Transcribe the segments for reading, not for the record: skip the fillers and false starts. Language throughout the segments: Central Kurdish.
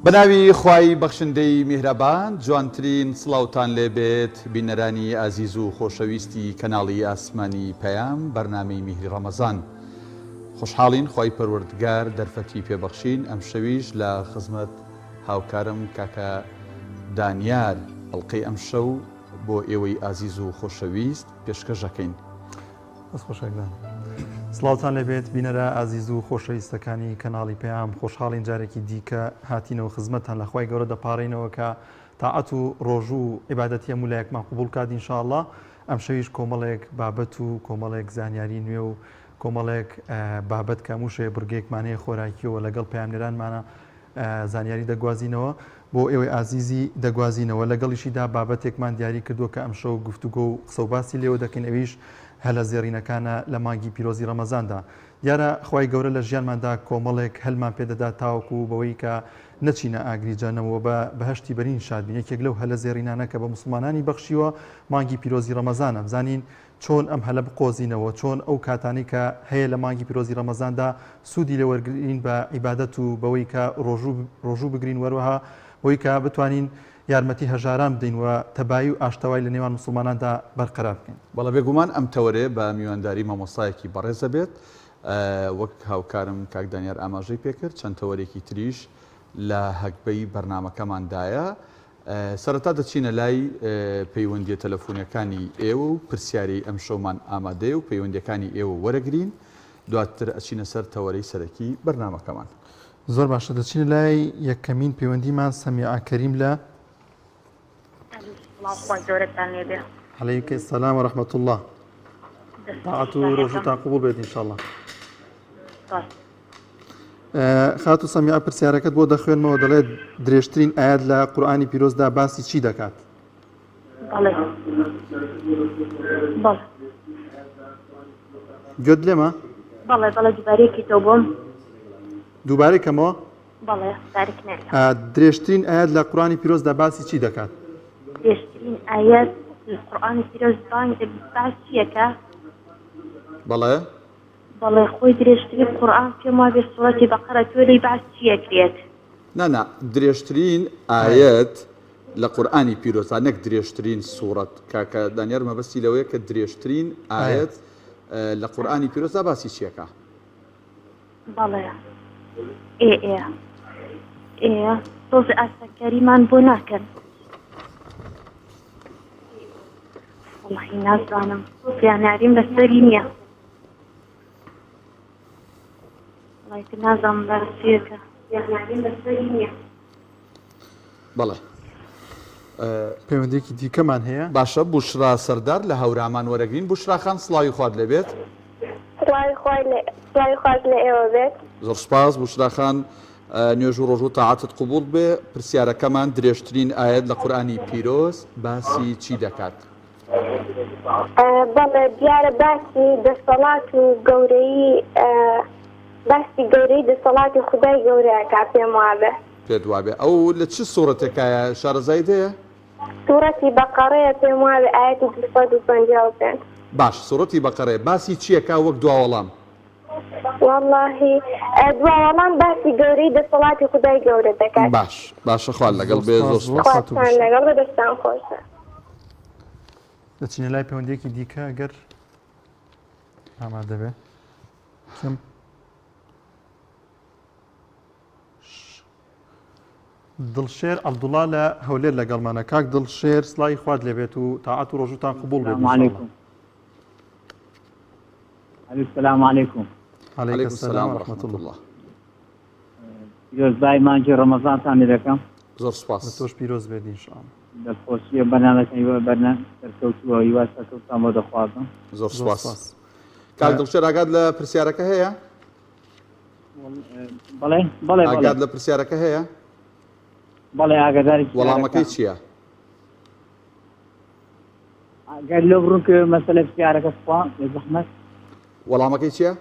بەناوی خوای بەخشندەی میهرەبان جوانترین سڵاوتان لێبێت بینەرانی ئازیز و خۆشەویستی کەناڵی ئاسمانی پەیام بەرنامەی میهری ڕەمەزان خۆشحاڵین خوای پەروەردگار دەرفەتی پێبەخشین ئەمشەویش لە خزمەت هاوکارم کاکە دانیار ئەڵقەی ئەمشەو بۆ ئێوەی ئازیز و خۆشەویست پێشکەش ئەکەین. دەست خۆش کاک دانا. سڵاوتان لێبێت بینەرە ئازیز و خۆشەویستەکانی کەناڵی پەیام خۆشحاڵین جارێکی دیکە هاتینەوە خزمەتتان لە خوای گەورە دەپاڕێینەوە کە تاعەت و ڕۆژوو و عیبادەتی هەموو لایەکمان قبوڵ کات ان شاء اللە ئەمشەویش کۆمەڵێک بابەت و کۆمەڵێک زانیاری نوێ و کۆمەڵێک بابەت کە هەموو شەوێ بڕگەیەکمان هەیە خۆراکیەوە لەگەڵ پەیامنێرانمانە زانیاری دەگوازینەوە بۆ ئێوەی ئازیزی دەگوازینەوە، لەگەڵیشیدا بابەتێکمان دیاری کردووە کە ئەمشەو گفتوگۆ و قسە و باسی لێوە دەکەین ئەویش هەلە زێڕینەکانە لە مانگی پیرۆزی ڕەمەزاندا. دیارە خوای گەورە لە ژیانماندا کۆمەڵێک هەلمان پێ دەدات تاوەکو بەوەی کە نەچینە ئاگری جەهەنەم و بە بەهەشتی بەرین شاد بین یەکێک لەو هەلە زێڕینانە کە بە موسڵمانانی بەخشیوە مانگی پیرۆزی ڕەمەزانە بزانین چۆن ئەم هەلە بقۆزینەوە، چۆن ئەو کاتانەی کە هەیە لە مانگی پیرۆزی ڕەمەزاندا سوودی لێ وەرگرین بە عیبادەت و بەوەی کە ڕۆژوو ڕۆژوو بگرین و هەروەها بەوەی کە بتوانین یارمەتی هەژاران بدەین و تەبایی و ئاشتەوای لە نێوان موسڵماناندا بەرقەرار بکەین. بەڵێ بێگومان ئەم تەوەرەیە بە میوانداری مامۆستایەکی بەڕێز ئەبێت، وەک هاوکارم کاک دانیار ئاماژەی پێکرد چەند تەوەرێکی تریش لە هەگبەی بەرنامەکەماندایە، سەرەتا دەچینە لای پەیوەندیە تەلەفونیەکانی ئێوە و پرسیاری ئەمشەومان ئامادەیە و پەیوەندیەکانی ئێوە وەرەگرین دواتر ئەچینە سەر تەوەرەی سەرەکی بەرنامەکەمان. زۆر باشە دەچینە لای یەکەمین پەیوەندیمان سەمیعە کەریم لە. ئەلو سڵاو خوای گەورەتان لێبێ. علیک السلام و رحمة اللە تاعەت و ڕۆژوتان قبوڵ بێت ان شاء اللە. سپاس. خاتوو سەمیعە پرسیارەکەت بۆ دەخوێنمەوە دەڵێت درێژترین ئاەت لە قورئانی پیرۆزدا باسی چی دەکات؟ بەڵێ بەڵێ گوێت لێمە؟ بەڵێ بەڵێ دووبارەیەکی تۆ بۆم دووبارەی کەمەوە بەڵێ بارک نەریا درێژترین ئاەت لە قورئانی پیرۆزدا باسی چی دەکات؟ درێژترین ئاەت لە قورئانی پیرۆز بانگ باس چیەکە؟ بەڵێ بەڵێ خۆی درێژترین قورئان پێم وابێ سوڕەتی بەقەرە تۆ لێی باس چی ئەکرێت. نا نا درێژترین ئایەت لە قورئانی پیرۆزا نەک درێژترین سوڕەت کاکە دانیار مەبەستی لەوەیە کە درێژترین ئایەت لە قورئانی پیرۆزا باسی چیەکا. بەڵێ ئێ ئێ ئێ تۆزێ ئاسانکاریمان بۆ ناکەن. وەڵاهی نازانم زانیاریم لەسەری نییە. وەڵای تر نازانم باسیەکە زانیاریم لەسەری نییە. بەڵێ پەیوەندیەکی دیکەمان هەیە. باشە بوشرا سەردار لە هەورامان وەرەگرین بوشرا خان سڵاوی خوات لێبێت. سڵاوی خوای لێ سڵاوی خوات لە ئێوە بێت. زۆر سوپاس بوشرا خان نوێژ و ڕۆژوو تاعەتت قبوڵ بێ پرسیارەکەمان درێژترین ئایەت لە قورئانی پیرۆز باسی چی دەکات؟ بەڵێ دیارە باسی دەسەڵات و گەورەیی باسی گەورەی دەسەڵاتی خودای گەورە ئەکا پێم وابێ. پێت وابێ ئەو لە چ سوڕەتێکایە شارەزایت هەیە؟ سوڕەتی بەقەڕەیە پێم وابێ ئایەتی 255. باش سوڕەتی بەقەرەیە باسی چیەکا وەک دوا وەڵام؟ وەڵاهی دوا وەڵام باسی گەورەی دەسەڵاتی خودای گەورە دەکات. باش باشە خوا لەگەڵ بێ زۆر سوپاس. خواتان لەگەڵ بێ دەستان خۆش بێ. دەچینە لای پەیوەندیەکی دیکە گەر ئامادە بێ کەم دڵشێر عەبدوڵا لە هەولێر لەگەڵمانە کاک دڵشێر سڵاوی خوات لێبێت و تاعەت و ڕۆژوتان قبوڵ بێت علیکم السلام علیکم علیکم السلام و رحمة الله پیرۆزبای مانگی ڕەمەزانتان لێ دەکەم زۆر سپاس لە تۆش پیرۆز بێت ان شاء الله دەستخۆشیە بەرنامەکەی بەرنە سەرکەوتووە هیوا سەرکەوتان بۆ دەخوازم زۆر سپاس کاک دڵشێر ئاگات لە پرسیارەکە هەیە بەڵێ بەڵێ ئاگات لە پرسیارەکە هەیە؟ بەڵێ ئاگاداری وەڵامەکەی چییە؟ گەر لۆ بڕون کە مەسەلە پرسیارەکە خوا زەحمەت وەڵامەکەی چییە؟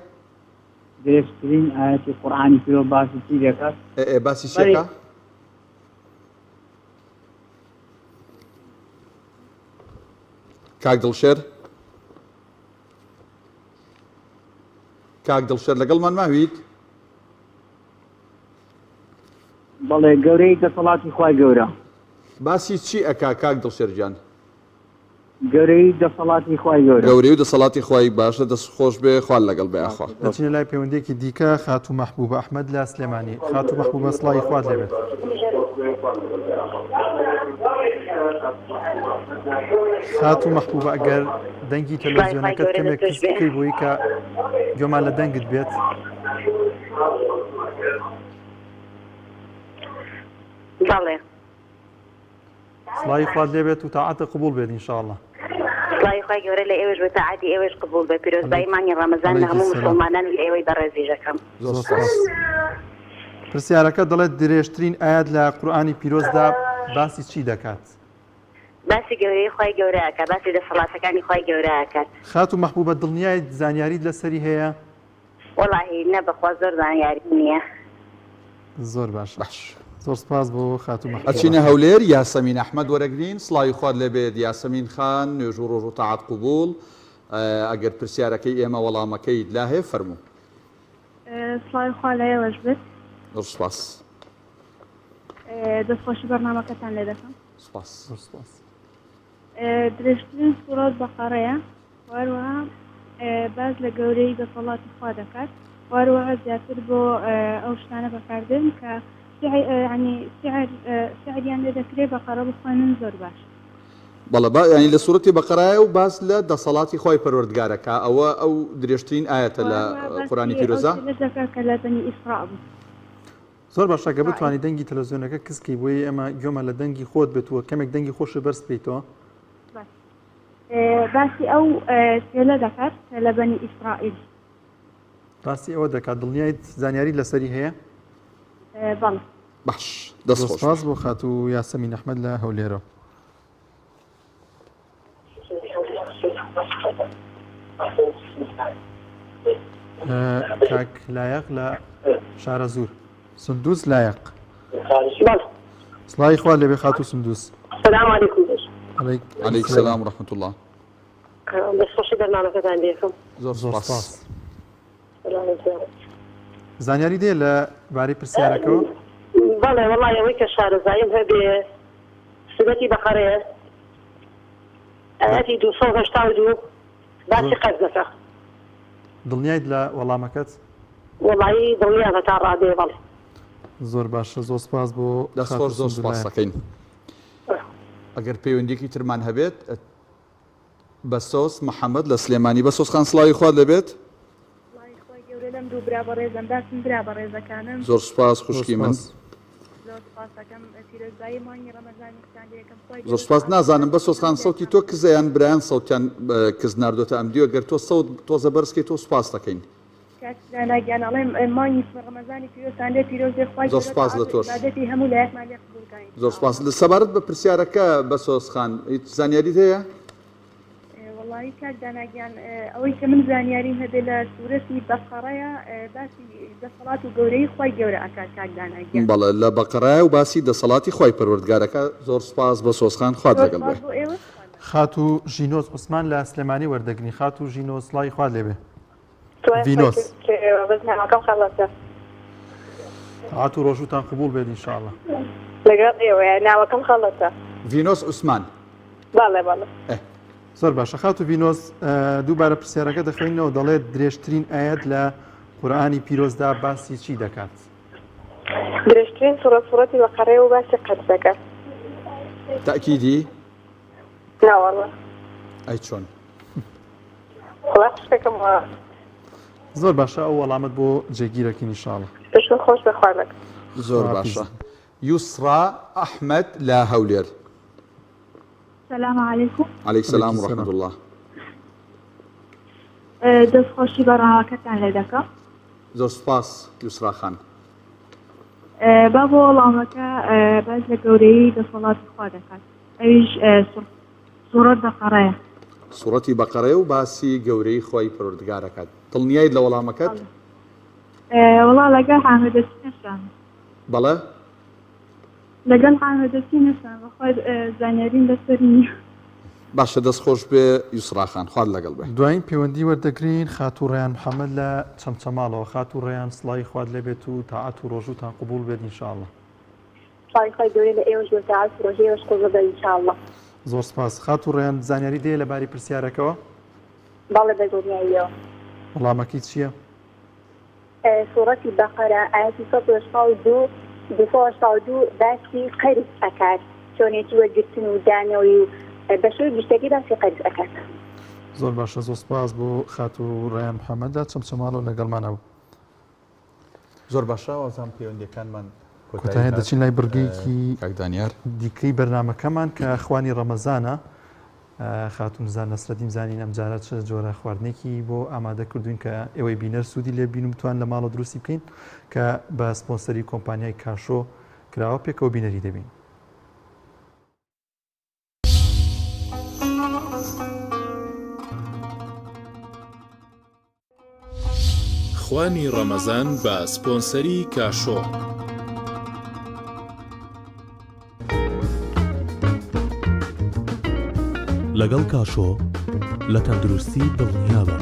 درێژترین ئاەتی قورئانی پیرۆز باسی چی دەکات؟ ئێ باسی چیەکە؟ کاک دڵشێر کاک دڵشێر لەگەڵمان ماویت؟ بەڵێ گەورەی دەسەڵاتی خوای گەورە. باسی چی ئەکا کاک دڵشێر گیان؟ گەورەیی دەسەڵاتی خوای گەورە. گەورەی و دەسەڵاتی خوای باشە دەست خۆش بێ خوا لەگەڵ بێ یاخوا. دەچینە لای پەیوەندیەکی دیکە خاتوو مەحبوبە ئەحمەد لە سلێمانی خاتوو مەحبوبە سڵاوی خوات لێبێت. خاتوو مەحبوبە ئەگەر دەنگی تەلەڤزیۆنەکەت کەمێک کز بکەی بۆی کە گوێمان لە دەنگت بێت. بەڵێ. سڵاوی خوات لێ بێت و تاعەتت قبوڵ بێت ان شاء اللە. سڵاوی خوای گەورە لە ئێوەش بێت تاعەتی ئێوەش قبوڵ بێت پیرۆزبایی مانگی ڕەمەزان لە هەموو موسڵمانان و لە ئێوەی بەڕێزیش ئەکەم. زۆر سوپاس. پرسیارەکە دەڵێت درێژترین ئایەت لە قورئانی پیرۆزدا باسی چی دەکات؟ باسی گەورەیی خوای گەورە ئەکات باسی دەسەڵاتەکانی خوای گەورە ئەکات. خاتوو مەحبوبە دڵنیایت زانیاریت لەسەری هەیە؟ وەڵاهی نە بەخوا زۆر زانیاریم نیە. زۆر باشە باش. زۆر سپاس بۆ خاتوو مەحبوبە. ئەچینە هەولێر یاسەمین ئەحمەد وەرەگرین سڵاوی خوات لێبێت یاسەمین خان نوێژ و ڕۆژ و تاعەت قبوڵ ئەگەر پرسیارەکەی ئێمە وەڵامەکەیت لا هەیە فەرموو. سڵاوی خوا لە ئێوەش بێت. زۆر سپاس. دەستخۆشی بەرنامەکەتان لێ دەکەم. سپاس. زۆر سپاس. درێژترین سوڕەت بەقەڕەیە و هەروەها باس لە گەورەیی دەسەڵاتی خوا دەکات و هەروەها زیاتر بۆ ئەو شتانە بەکاردێن کە یعنی سعر سعریان لێ دەکرێ بەقەرە بخوێنن زۆر باش. بەڵێ با یانی لە سورەتی بەقەرایە و باس لە دەسەڵاتی خوای پەروەردگارە کە ئەوە ئەو درێژترین ئایەتە لە قورئانی پیرۆزا. دەکات کە لە بەنی ئیسراء بوو. زۆر باشە گەر بتوانی دەنگی تەلەڤزیۆنەکە کز کەی بۆیە ئێمە گوێمان لە دەنگی خۆت بێت و کەمێک دەنگی خۆشت بەرز بکەیتەوە. باسی ئەو تێلە دەکات کە لە بەنی ئیسرائیل. باسی ئەوە دەکات دڵنیایت زانیاری لەسەری هەیە؟ بەڵێ. باش دەست خۆش. سپاس بۆ خاتوو یاسەمین ئەحمەد لە هەولێرەوە. کاک لایەق لە شارەزوور سندوس لایەق سڵاوی خوا لێبێ خاتوو سندوس. سلام علیکم. علیک سلام و رحمة الله. دەستخۆشی بەرنامەکەتان لێکەم. زۆر سپاس. زانیاری دێ لە بارەی پرسیارەکەەوە؟ بەڵێ وەڵی ئەوەی کە شارەزاییم هەبێ سورەتی بەقەرەیە ئایەتی 282 باسی قەرز دەکا. دڵنیایت لە وەڵامەکەت؟ وەڵایی دڵنیام هەتا ڕادەیە بەڵێ. زۆر باشە زۆر سپاس بۆ دەست خۆش زۆر سپاس دەکەین. ئەگەر پەیوەندیەکی ترمان هەبێت بەسۆز محەمەد لە سلێمانی بەسۆز خان سڵاوی خوات لێبێت. سڵاوی خوای گەورە لەم دوو برا بەڕێزەم باسم برا بەڕێزەکانم. زۆر سوپاس خوشکی من. زۆر سوپاس ئەکەم پیرۆزبایی مانگی ڕەمەزانیشتان لێ ئەکەم خوای زۆر گەورە سوپاس نازانم تاعەتتان بەسۆز خان قبوڵ سەوتی کات. تۆ کزە یان برایان سەوتیان کز ناردۆتە ئەم دیو گەر تۆ سەوت تۆزە بەرز کەی تۆ سوپاست ئەکەین. کاک دانا گیان ئەڵێم مانگی ڕەمەزانی پیرۆزتان لێ پیرۆز بێ خوای زۆر گەورە سوپاس لە تاعەت و تۆش. عیبادەتی هەموو لایەکمان لێ قبوڵ کا ان زۆر شاء سوپاس اللە. سەبارەت بە پرسیارەکە بەسۆز خان هیچ زانیاریت هەیە؟ وەڵایی کاک دانا گیان ئەوەی کە من زانیاریم هەبێ لە سورەتی بەقەڕەیە باسی دەسەڵات و گەورەیی خوای گەورە ئەکات کاک دانا گیان. بەڵێ لە بەقەڕایە و باسی دەسەڵاتی خوای پەروەردگار ئەکا زۆر سوپاس بەسۆز خان خوات زۆر لەگەڵ سوپاس بێ. بۆ ئێوەش خوا لەگەڵ. خاتوو ژینۆس عوسمان لە سلێمانی وەردەگرین خاتوو ژینۆس سڵاوی خوات لێبێ. سڵای خوای ڤینۆس. کردوە بەس ناوەکەم خەڵەتە. تاعەت و ڕۆژووتان قبوڵ بێت ان شاء اللە. لەگەڵ ئێوەیە ناوەکەم خەڵەتە. ڤینۆس عوسمان. بەڵێ بەڵێ. ئه. زۆر باشە خاتوو ڤینۆس دووبارە پرسیارەکە دەخوێنینەوە دەڵێت درێژترین ئایەت لە قورئانی پیرۆزدا باسی چی دەکات؟ درێژترین سوڕەت سوڕەتی بەقەرەیە و باسی قەرز دەکات. تەئکیدی؟ ناوەڵا. ئەی چۆن؟ وەڵا خوشکەکەم وا. زۆر باشە ئەو وەڵامەت بۆ جێگیرەکەین ان شاء اللە. دەستت خۆش بێ خوا لەگەڵ. زۆر باشە یوسڕا ئەحمەد لە هەولێر. سلام علیکم. علیک سلام و رحمة اللە. دەست خۆشی بەڕنامەکەتان لێ دەکەم. زۆر سوپاس یوسرا خان. با بۆ وەڵامەکە باس لە گەورەیی دەسەڵاتی خوا دەکات ئەویش سوڕەت بەقەڕەیە. سوڕەتی بەقەرەیە و باسی گەورەیی خوای پەروەردگار ئەکات. دڵنیایت لە وەڵامەکەت؟ وەڵا لەگەڵ حامدەچی نەشام. بەڵێ؟ لەگەڵ حامدەچی نەشام بەخوا زانیاریم لەسەر نییە. باشە دەست خۆش بێ یوسڕا خان خوات لەگەڵ بێ. دوایین پەیوەندی وەردەگرین خاتوو ڕەیان محەمەد لە چەمچەماڵەوە خاتوو ڕەیان سڵاوی خوات لێبێت و تاعەت و ڕۆژووتان قبوڵ بێت ان شاء اللە. سڵاوی خوای گەورە لە ئێوەش بۆ تاعەت و ڕۆژی ئێوەش قبوڵ بێت ان شاء اللە. زۆر سپاس خاتوو ڕەیان زانیاری دەیە لەبارەی پرسیارەکەوە؟ بەڵێ بە دڵنیاییەوە. وەڵامەکەی چییە؟ سوڕەتی بەقەرە ئایەتی 182 282 باسی قەرز ئەکات چۆنێتی وەرگرتن و دانەوەی و بە شێوەی گشتەکەی باسی قەرز ئەکات. زۆر باشە زۆر سپاس بۆ خاتوو ڕەیان محەمەد لە چەمچەماڵەوە لەگەڵمانە بوو. زۆر باشە وازان پەیوەندیەکانمان کۆتایی دەچین لای بڕگەیەکی کاک دانیار دیکەی بەرنامەکەمان کە خوانی ڕەمەزانە خاتون زان نەسرەدین زانین ئەمجارە چ جۆرە خواردنێکی بۆ ئامادە کردوین کە ئێوەی بینەر سوودی لێ بین و بتوان لە ماڵە دروستی بکەین کە بە سپۆنسەری کۆمپانیای کاشۆ کراوە پێکەوە بینەری دەبین. خوانی ڕەمەزان بە سپۆنسەری کاشۆ. لەگەڵ کاشۆ لە تەندروستی دڵنیابە.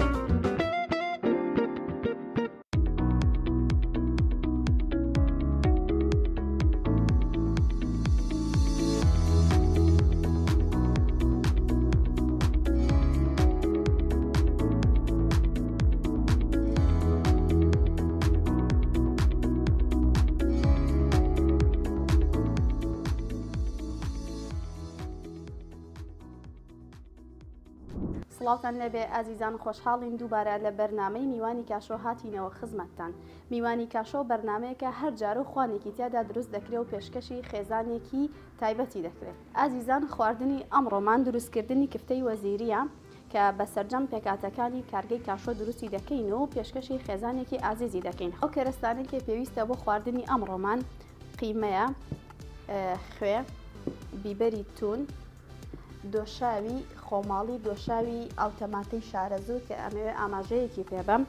سڵاوتان لێبێ ئازیزان خۆشحاڵین دووبارە لە بەرنامەی میوانی کاشۆ هاتینەوە خزمەتتان میوانی کاشۆ بەرنامەیەکە هەر جارە و خوانێکی تیادا دروست دەکرێ و پێشکەشی خێزانێکی تایبەتی دەکرێت ئازیزان خواردنی ئەمڕۆمان دروستکردنی کفتەی وەزیریە کە بە سەرجەم پێکهاتەکانی کارگەی کاشۆ دروستی دەکەین و پێشکەشی خێزانێکی ئازیزی دەکەین ئەو کەرەستانەی کە پێویستە بۆ خواردنی ئەمڕۆمان قیمەیە خوێ بیبەری تون دۆشاوی خۆماڵی دۆشاوی ئاوتەماتەی شارەزوور کە ئەمەوێ ئاماژەیەکی پێبەم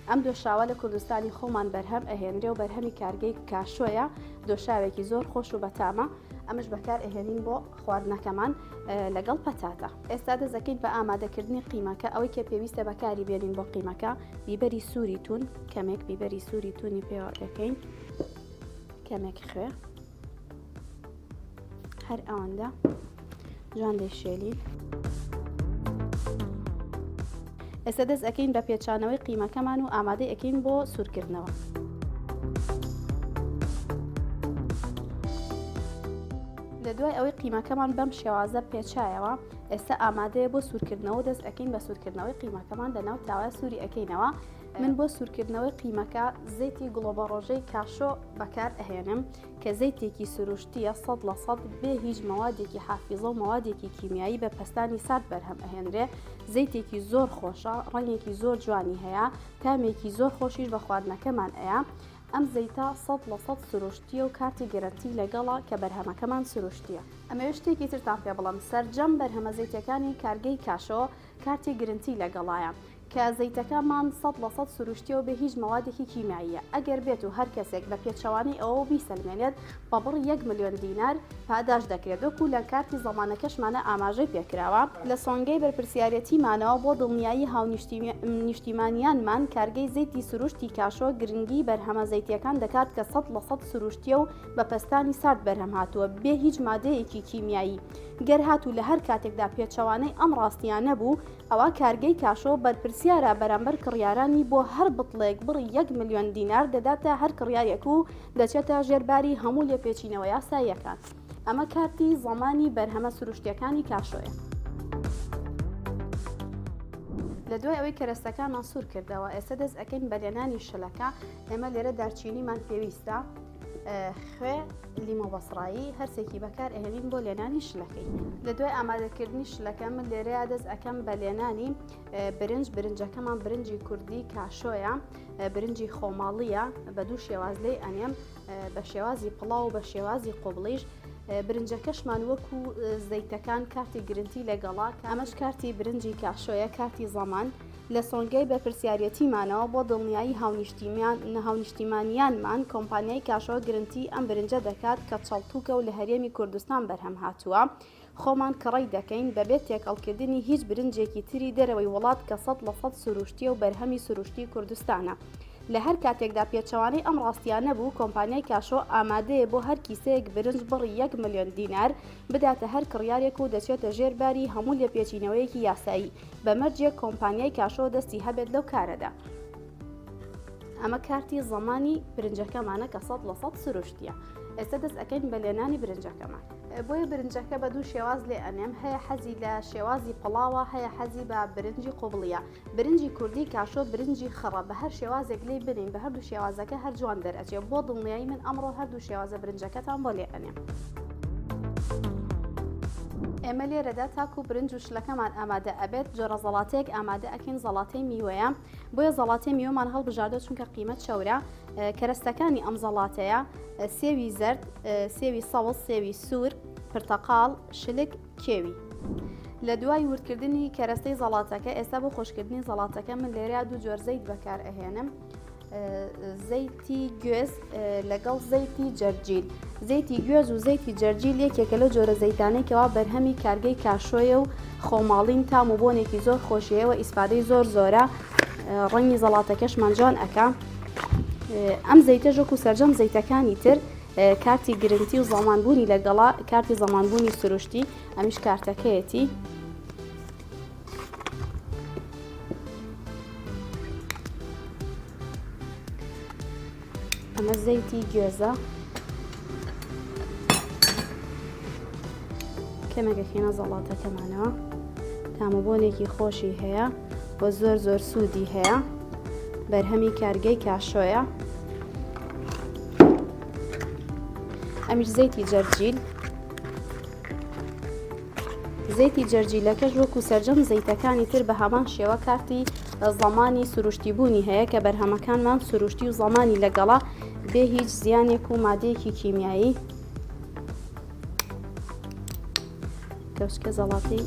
ئەم دۆشاوە لە کوردستانی خۆمان بەرهەم ئەهێنرێ و بەرهەمی کارگەی کاشۆیە دۆشاوێکی زۆر خۆش و بەتامە ئەمەش بەکار ئەهێنین بۆ خواردنەکەمان لەگەڵ پەتاتە ئێستا دەزەکەین بە ئامادەکردنی قیمەکە ئەوەی کە پێویستە بەکاری بێنین بۆ قیمەکە بیبەری سووری تون کەمێک بیبەری سووری تونی پێوە دەکەین کەمێک خوێ هەر ئەوەندە جوان دەیشێلین ئێستا دەست ئەەکەین بە پێچانەوەی قیمەکەمان و ئامادەی ئەەکەین بۆ سوورکردنەوە. لە دوای ئەوەی قیمەکەمان بەم شێوازە پێچایەوە ئێستا ئامادەیە بۆ سوورکردنەوە دەست ئەەکەین بە سوورکردنەوەی قیمەکەمان لە ناو تاوە سووری ئەەکەینەوە من بۆ سوورکردنەوەی قیمەکە زەیتی گوڵۆبەڕۆژەی کاشۆ بەکار ئەهێنم کە زەیتێکی سروشتیە 100% بێ هیچ مەوادێکی حافیزە و مەوادێکی کیمیایی بە پەستانی سارد بەرهەم ئەهێنرێ زەیتێکی زۆر خۆشە ڕەنگێکی زۆر جوانی هەیە تامێکی زۆر خۆشیش بە خواردنەکەمان ئەیا ئەم زەیتە 100% سروشتیە و کارتی گەرەنتی لەگەڵە کە بەرهەمەکەمان سروشتیە. ئەمەوێ شتێکی ترتان پێ بڵێم سەرجەم بەرهەمە زەیتیەکانی کارگەی کاشۆ کارتی گرنتی لەگەڵایە کە زەیتەکەمان 100% سروشتیە و بێ هیچ مەوادێکی کیمیاییە ئەگەر بێت و هەر کەسێک بە پێچەوانەی ئەوەوە بیسەلمێنێت بە بڕی یەک ملیۆن دینار پاداشت دەکرێت وەکو لە کارتی زەمانەکەشمانە ئاماژەی پێکراوە. لە سۆنگەی بەرپرسیارێتیمانەوە بۆ دڵنیایی هاونیشتیمانیانمان کارگەی زەیتی سروشتی کاشۆ گرنگی بەرهەمە زەیتیەکان دەکات کە 100% سروشتیە و بە پەستانی سارد بەرهەم هاتووە بێ هیچ مادەیەکی کیمیایی گەر هاتوو لە هەر کاتێکدا پێچەوانەی ئەم ڕاستیانە بوو ئەوا کارگەی کاشۆ بەرپرسیارە بەرامبەر کڕیارانی بۆ هەر بتڵێک بڕی یەک ملیۆن دینار دەداتە هەر کڕیارێک و دەچێتە ژێر باری هەموو لێپێچینەوە یاساییەکان. ئەمە کارتی زەمانی بەرهەمە سروشتیەکانی کاشۆیە. لە دوای ئەوەی کەرەستەکانمان سوور کردەوە ئێستا دەست ئەەکەین بە لێنانی شلەکە ئێمە لێرە دارچینیمان پێویستە خوێ لیمۆ بەسڕایی هەرسێکی بەکار ئەهێنین بۆ لێنانی شلەکەی لە دوای ئامادەکردنی شلەکە من لێرەیا دەست ئەەکەم بە لێنانی برنج برنجەکەمان برنجی کوردی کاشۆیە برنجی خۆماڵیە بە دوو شێواز لێی ئەنێم بە شێوازی پڵاو و بە شێوازی قۆبڵیش برنجەکەشمان وەکو زەیتەکان کارتی گرنتی لەگەڵا ئەمەش کارتی برنجی کاشۆیە کارتی زەمان لە سۆنگەی بەرپرسیارێتیمانەوە بۆ دڵنیایی هاونیشتیمانیانمان کۆمپانیای کاشۆ گرنتی ئەم برنجە دەکات کە چەڵتوکە و لە هەرێمی کوردستان بەرهەم هاتووە خۆمان کڕی دەکەین بەبێ تێکەڵکردنی هیچ برنجێکی تری دەرەوەی وڵات کە 100% سروشتیە و بەرهەمی سروشتی کوردستانە. لە هەر کاتێکدا پێچەوانەی ئەم ڕاستییانە بوو، کۆمپانیای کاشۆ ئامادەیە بۆ هەر کیسەیەک برنج بڕی یەک ملیۆن دینار بداتە هەر کڕیارێک و دەچێتە ژێر باری هەموو لێپێچینەوەیەکی یاسایی، بە مەرجێک کۆمپانیای کاشۆ دەستی هەبێت لەو کارەدا. ئەمە کارتی زەمانی برنجەکەمانە کە 100% سروشتیە. ئێستا دەست ئەکەین بە لێنانی برنجەکەمان. بۆیە برنجەکە بە دوو شێواز لێ ئەنێم، هەیە حەزی لە شێوازی پڵاوە، هەیە حەزی بە برنجی قوبڵیە. برنجی کوردی کاشۆ برنجی خڕە بە هەر شێوازێک لێی بنین بە هەردوو شێوازەکە هەر جوان دەرئەچێ بۆ دڵنیایی من ئەمڕۆ هەردوو شێوازە برنجەکەتان بۆ لێ ئەنێم. ئێمە لێرەدا تاکو برنج و شلەکەمان ئامادە ئەبێت جۆرە زەڵاتەیەک ئامادە ئەکەین زەڵاتەی میوەیە بۆیە زەڵاتەی میوەمان هەڵبژاردە چونکە قیمەت چەورە کەرەستەکانی ئەم زەڵاتەیە سێوی زەرد سێوی سەوز سێوی سوور پرتەقاڵ شلک کێوی. لە دوای وردکردنی کەرەستەی زەڵاتەکە ئێستا بۆ خۆشکردنی زەڵاتەکە من لێرە دوو جۆر زەیت بەکار ئەهێنم زەیتی گوێز لەگەڵ زەیتی جەرجیل زەیتی گوێز و زەیتی جەرجیل یەکێکە لەو جۆرە زەیتانەی کەوا بەرهەمی کارگەی کاشۆیە و خۆماڵین تام و بۆنێکی زۆر خۆشیەوە ئیسفادەی زۆر زۆرە ڕەنگی زەڵاتەکەشمان جوان ئەکا ئەم زەیتە ژۆک و سەرجەم زەیتەکانی تر کارتی گرنتی و زەمانبوونی لەگەڵا کارتی زەمانبوونی سروشتی ئەمیش کارتەکەیەتی. ئەمە زەیتی گوێزە کەمێکەکەینە زەڵاتەکەمانەوە تامەبۆنێکی خۆشی هەیە و زۆر زۆر سوودی هەیە بەرهەمی کارگەی کاشۆیە ئەمیش زەیتی جەرجیل زەیتی جەرجیلەکەش وەکو سەرجەم زەیتەکانی تر بە هەمان شێوە کارتی زەمانی سروشتی بوونی هەیە کە بەرهەمەکانمان سروشتی و زەمانی لەگەڵا بێ هیچ زیانێک و مادەیەکی کیمیایی کەوچکە زەڵاتەی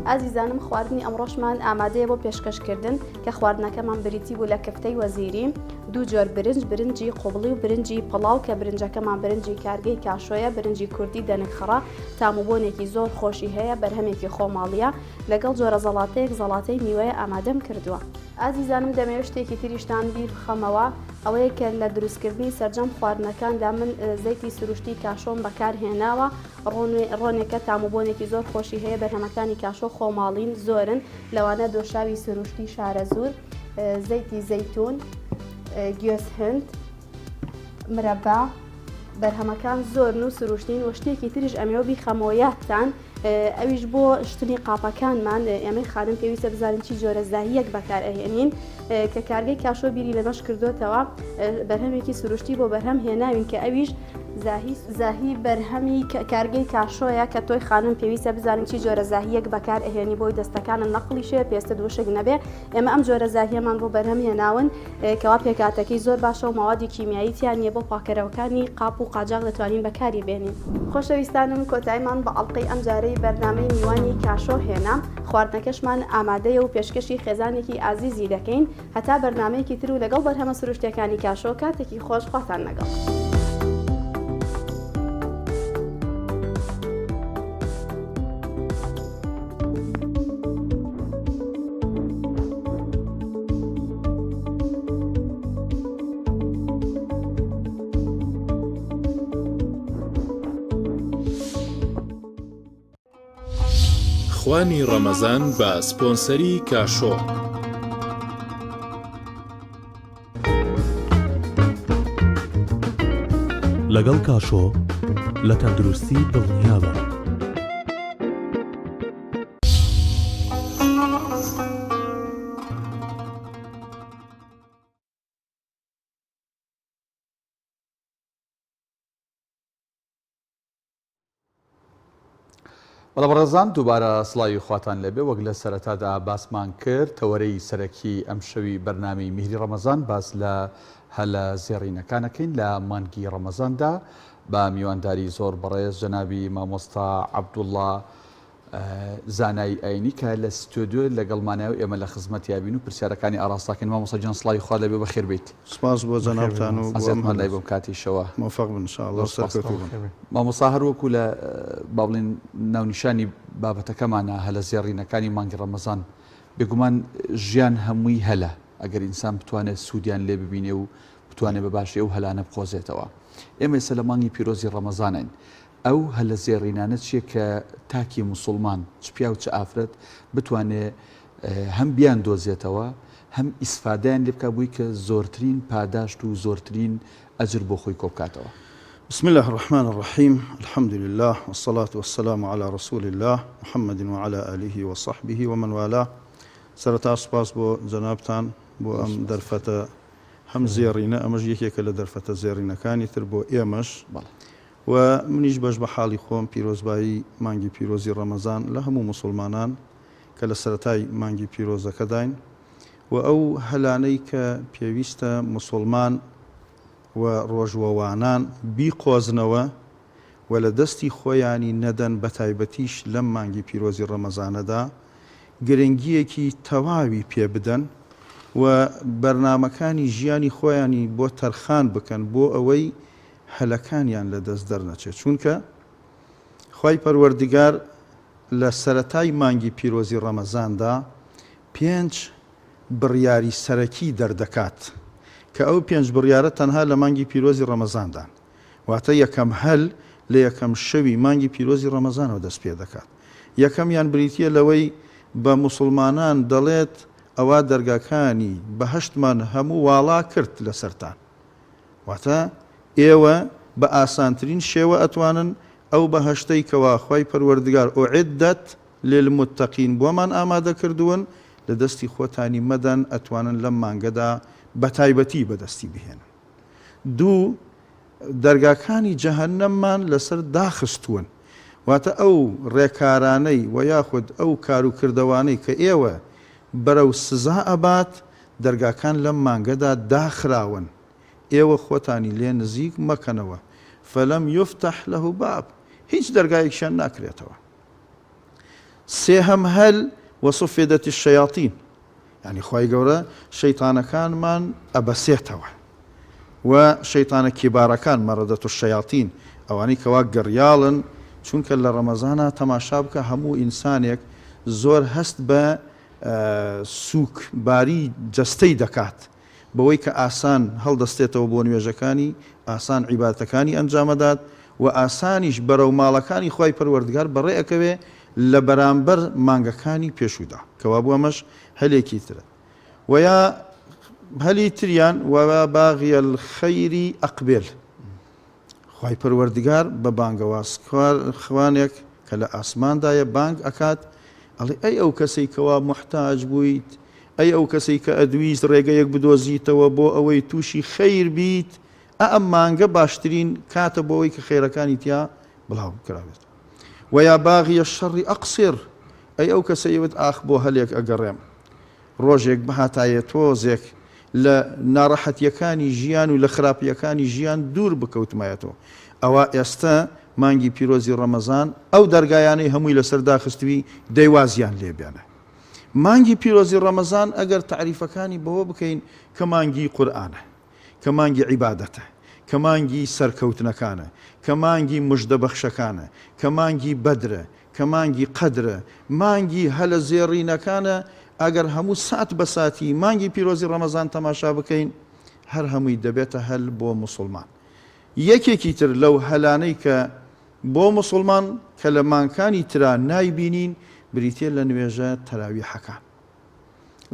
ئازیزانم خواردنی ئەمڕۆشمان ئامادەیە بۆ پێشکەشکردن کە خواردنەکەمان بریتی بوو لە کفتەی وەزیری دوو جۆر برنج برنجی قوبڵی و برنجی پڵاو کە برنجەکەمان برنجی کارگەی کاشۆیە برنجی کوردی دەنک خڕە تام و بۆنێکی زۆر خۆشی هەیە بەرهەمێکی خۆماڵیە لەگەڵ جۆرە زەڵاتەیەک زەڵاتەی میوەیە ئامادەم کردووە. ئازیزانم دەمەوێت شتێکی تریشتان بیر بخەمەوە ئەوەیە کە لە دروستکردنی سەرجەم خواردنەکاندا من زەیتی سروشتی کاشۆم بەکار هێناوە ڕۆنێکە تام و بۆنێکی زۆر خۆشی هەیە بەرهەمەکانی کاشۆ خۆماڵین زۆرن لەوانە دۆشاوی سروشتی شارەزوور زەیتی زەیتون گوێز هند مرەبا بەرهەمەکان زۆرن و سروشتین و شتێکی تریش ئەمەوە بیخەمەوە یادتان ئەویش بۆ شتنی قاپەکانمان ئێمەی خانم پێویستە بزانین چی جۆرە زاهیەک بەکار ئەهێنین کە کارگەی کاشۆ بیری لەمەش کردوتەوە بەرهەمێکی سروشتی بۆ بەرهەم هێناوین کە ئەویش زاهی زاهی بەرهەمی کارگەی کاشۆیە کە تۆی خانم پێویستە بزانین چی جۆرە زاهیەک بەکار ئەهێنی بۆی دەستەکانت نەقڵیشێ پێستت وشک نەبێ ئێمە ئەم جۆرە زاهیەمان بۆ بەرهەم هێناون کەوا پێکهاتەکەی زۆر باشە و مەوادی کیمیایی تیا نییە بۆ پاکەرەوەکانی قاپ و قاجاغ دەتوانین بەکاری بێنین. خۆشەویستانم کۆتایمان بە ئەڵقەی ئەمجارەی بەرنامەی میوانی کاشۆ هێنا، خواردنەکەشمان ئامادەیە و پێشکەشی خێزانێکی ئازیزی دەکەین، هەتا بەرنامەیەکی تر و لەگەڵ بەرهەمە سروشتیەکانی کاشۆ کاتێکی خۆش خواتان لەگەڵ. خوانی ڕەمەزان بە سپۆنسەری کاشۆ. لەگەڵ کاشۆ لە تەندروستی دڵنیابە. بەڵێ بەڕێزان دووبارە سڵاوی خواتان لێبێ وەک لە سەرەتادا باسمان کرد تەوەرەی سەرەکی ئەمشەوی بەرنامەی میهری ڕەمەزان باس لە هەلە زێڕینەکانەکەین لە مانگی ڕەمەزاندا بە میوانداری زۆر بەڕێز جەنابی مامۆستا عەبدوڵڵا. زانای ئاینی کە لە ستۆدیۆ لەگەڵمانە و ئێمە لە خزمەتیا بین و پرسیارەکانی ئاڕاستەکەین. مامۆستا گیان سڵاوی خوات لێبێ بەخێر بێیت. سپاس بۆ جەنابتان و بۆ ئەم ئەزیەتمان لای بۆم کاتیشەوە. مۆفەق بن ان شاء اللە زۆر سپاس. سەرکەوتوو بن. مامۆستا هەر وەکو لە با بڵێین ناونیشانی بابەتەکەمانە هەلە زێڕینەکانی مانگی ڕەمەزان بێگومان ژیان هەمووی هەلە ئەگەر ئینسان بتوانێت سوودیان لێ ببینێ و بتوانێت بە باشی ئەو هەلانە بقۆزێتەوە. ئێمە ئێستا لە مانگی پیرۆزی ڕەمەزانین ئەو هەلە زێڕینانە چیە کە تاکی موسوڵمان چ پیاو چ ئافرەت بتوانێ هەم بیاندۆزێتەوە هەم ئیسفادەیان لێ بکا بۆی کە زۆرترین پاداشت و زۆرترین ئەجر بۆ خۆی کۆبکاتەوە؟ بسم اللە الرحمن الرحیم الحمد للە والصلاة والسلام علی رسول اللە محمد وعلی آله وصحبه ومن والاه سەرەتا سوپاس بۆ جەنابتان بۆ ئەم دەرفەتە هەم زێڕینە ئەمەش یەکێکە لە دەرفەتە زێڕینەکانی تر بۆ ئێمەش و منیش بەش بە حاڵی خۆم پیرۆزبایی مانگی پیرۆزی ڕەمەزان لە هەموو موسوڵمانان کە لە سەرەتای مانگی پیرۆزەکەداین و ئەو هەلانەی کە پێویستە موسوڵمان و ڕۆژوەوانان بیقۆزنەوە و لە دەستی خۆیانی نەدەن بەتایبەتیش لەم مانگی پیرۆزی ڕەمەزانەدا گرنگیەکی تەواوی پێ بدەن و بەرنامەکانی ژیانی خۆیانی بۆ تەرخان بکەن بۆ ئەوەی هەلەکانیان لەدەست دەرنەچێت چونکە خوای پەروەردگار لە سەرەتای مانگی پیرۆزی ڕەمەزاندا پێنج بڕیاری سەرەکی دەردەکات کە ئەو پێنج بڕیارە تەنها لە مانگی پیرۆزی ڕەمەزاندان واتە یەکەم هەل لە یەکەم شەوی مانگی پیرۆزی ڕەمەزانەوە دەست پێدەکات یەکەمیان بریتیە لەوەی بە موسڵمانان دەڵێت ئەوا دەرگاکانی بەهەشتمان هەموو واڵا کرد لەسەرتان واتە ئێوە بە ئاسانترین شێوە ئەتوانن ئەو بەهەشتەی کەوا خوای پەروەردگار اعدت للمتقین بۆمان ئامادە کردوون لە دەستی خۆتانی مەدەن ئەتوانن لەم مانگەدا بەتایبەتی بەدەستی بهێنن. دوو، دەرگاکانی جەهەنەممان لەسەر داخستوون واتە ئەو ڕێکارانەی وە یاخود ئەو کاروکردەوانەی کە ئێوە بەرەو سزا ئەبات دەرگاکان لەم مانگەدا داخراون ئێوە خۆتانی لێ نزیک مەکەنەوە، فلم یفتح له باب، هیچ دەرگایەکیان ناکرێتەوە. سێهەم هەل وصفدت الشیاطین، یانی خوای گەورە شەیتانەکانمان ئەبەسێتەوە و شەیتانە کیبارەکان مردة الشیاطین ئەوانەی کەوا گڕیاڵن چونکە لە ڕەمەزانا تەماشا بکە هەموو ئینسانێک زۆر هەست بە سووک باری جەستەی دەکات بەوەی کە ئاسان هەڵدەستێتەوە بۆ نوێژەکانی، ئاسان عیبادەتەکانی ئەنجامەدات و ئاسانیش بەرەو ماڵەکانی خوای پەروەردگار بەڕێ ئەکەوێ لە بەرامبەر مانگەکانی پێشوودا کەوابوو ئەمەش هەلێکی ترە وە یا هەلی تریان وە باغی الخیر اقبل خوای پەروەردگار بە بانگەوازخوانێک کە لە ئاسماندایە بانگ ئەکات ئەڵێ ئەی ئەو کەسەی کەوا موحتاج بوویت ئەی ئەو کەسەی کە ئەدویست ڕێگەیەک بدۆزیتەوە بۆ ئەوەی تووشی خەیر بیت ئا ئەم مانگە باشترین کاتە بۆ ئەوەی کە خێرەکانی تیا بڵاو بکرابێت ویا باغی الشر اقصر ئەی ئەو کەسەی وت ئاخ بۆ هەلێک ئەگەڕێم ڕۆژێک بهاتایە تۆزێک لە ناڕەحەتیەکانی ژیان و لە خراپیەکانی ژیان دوور بکەوتمایەتەوە ئەوا ئێستە مانگی پیرۆزی ڕەمەزان ئەو دەرگایانەی هەمووی لەسەر داخستوی دەی وازیان لێ بێنە. مانگی پیرۆزی ڕەمەزان ئەگەر تەعریفەکانی بەوە بکەین کە مانگی قورئانە، کە مانگی عیبادەتە، کە مانگی سەرکەوتنەکانە، کە مانگی مژدە بەخشەکانە، کە مانگی بەدرە، کە مانگی قەدرە، مانگی هەلە زێڕینەکانە، ئەگەر هەموو سات بە ساتی مانگی پیرۆزی ڕەمەزان تەماشا بکەین هەر هەمووی دەبێتە هەل بۆ موسوڵمان. یەکێکی تر لەو هەلانەی کە بۆ موسوڵمان کە لە مانگکانی ترا نایبینین بریتیە لە نوێژە تەراویحەکان.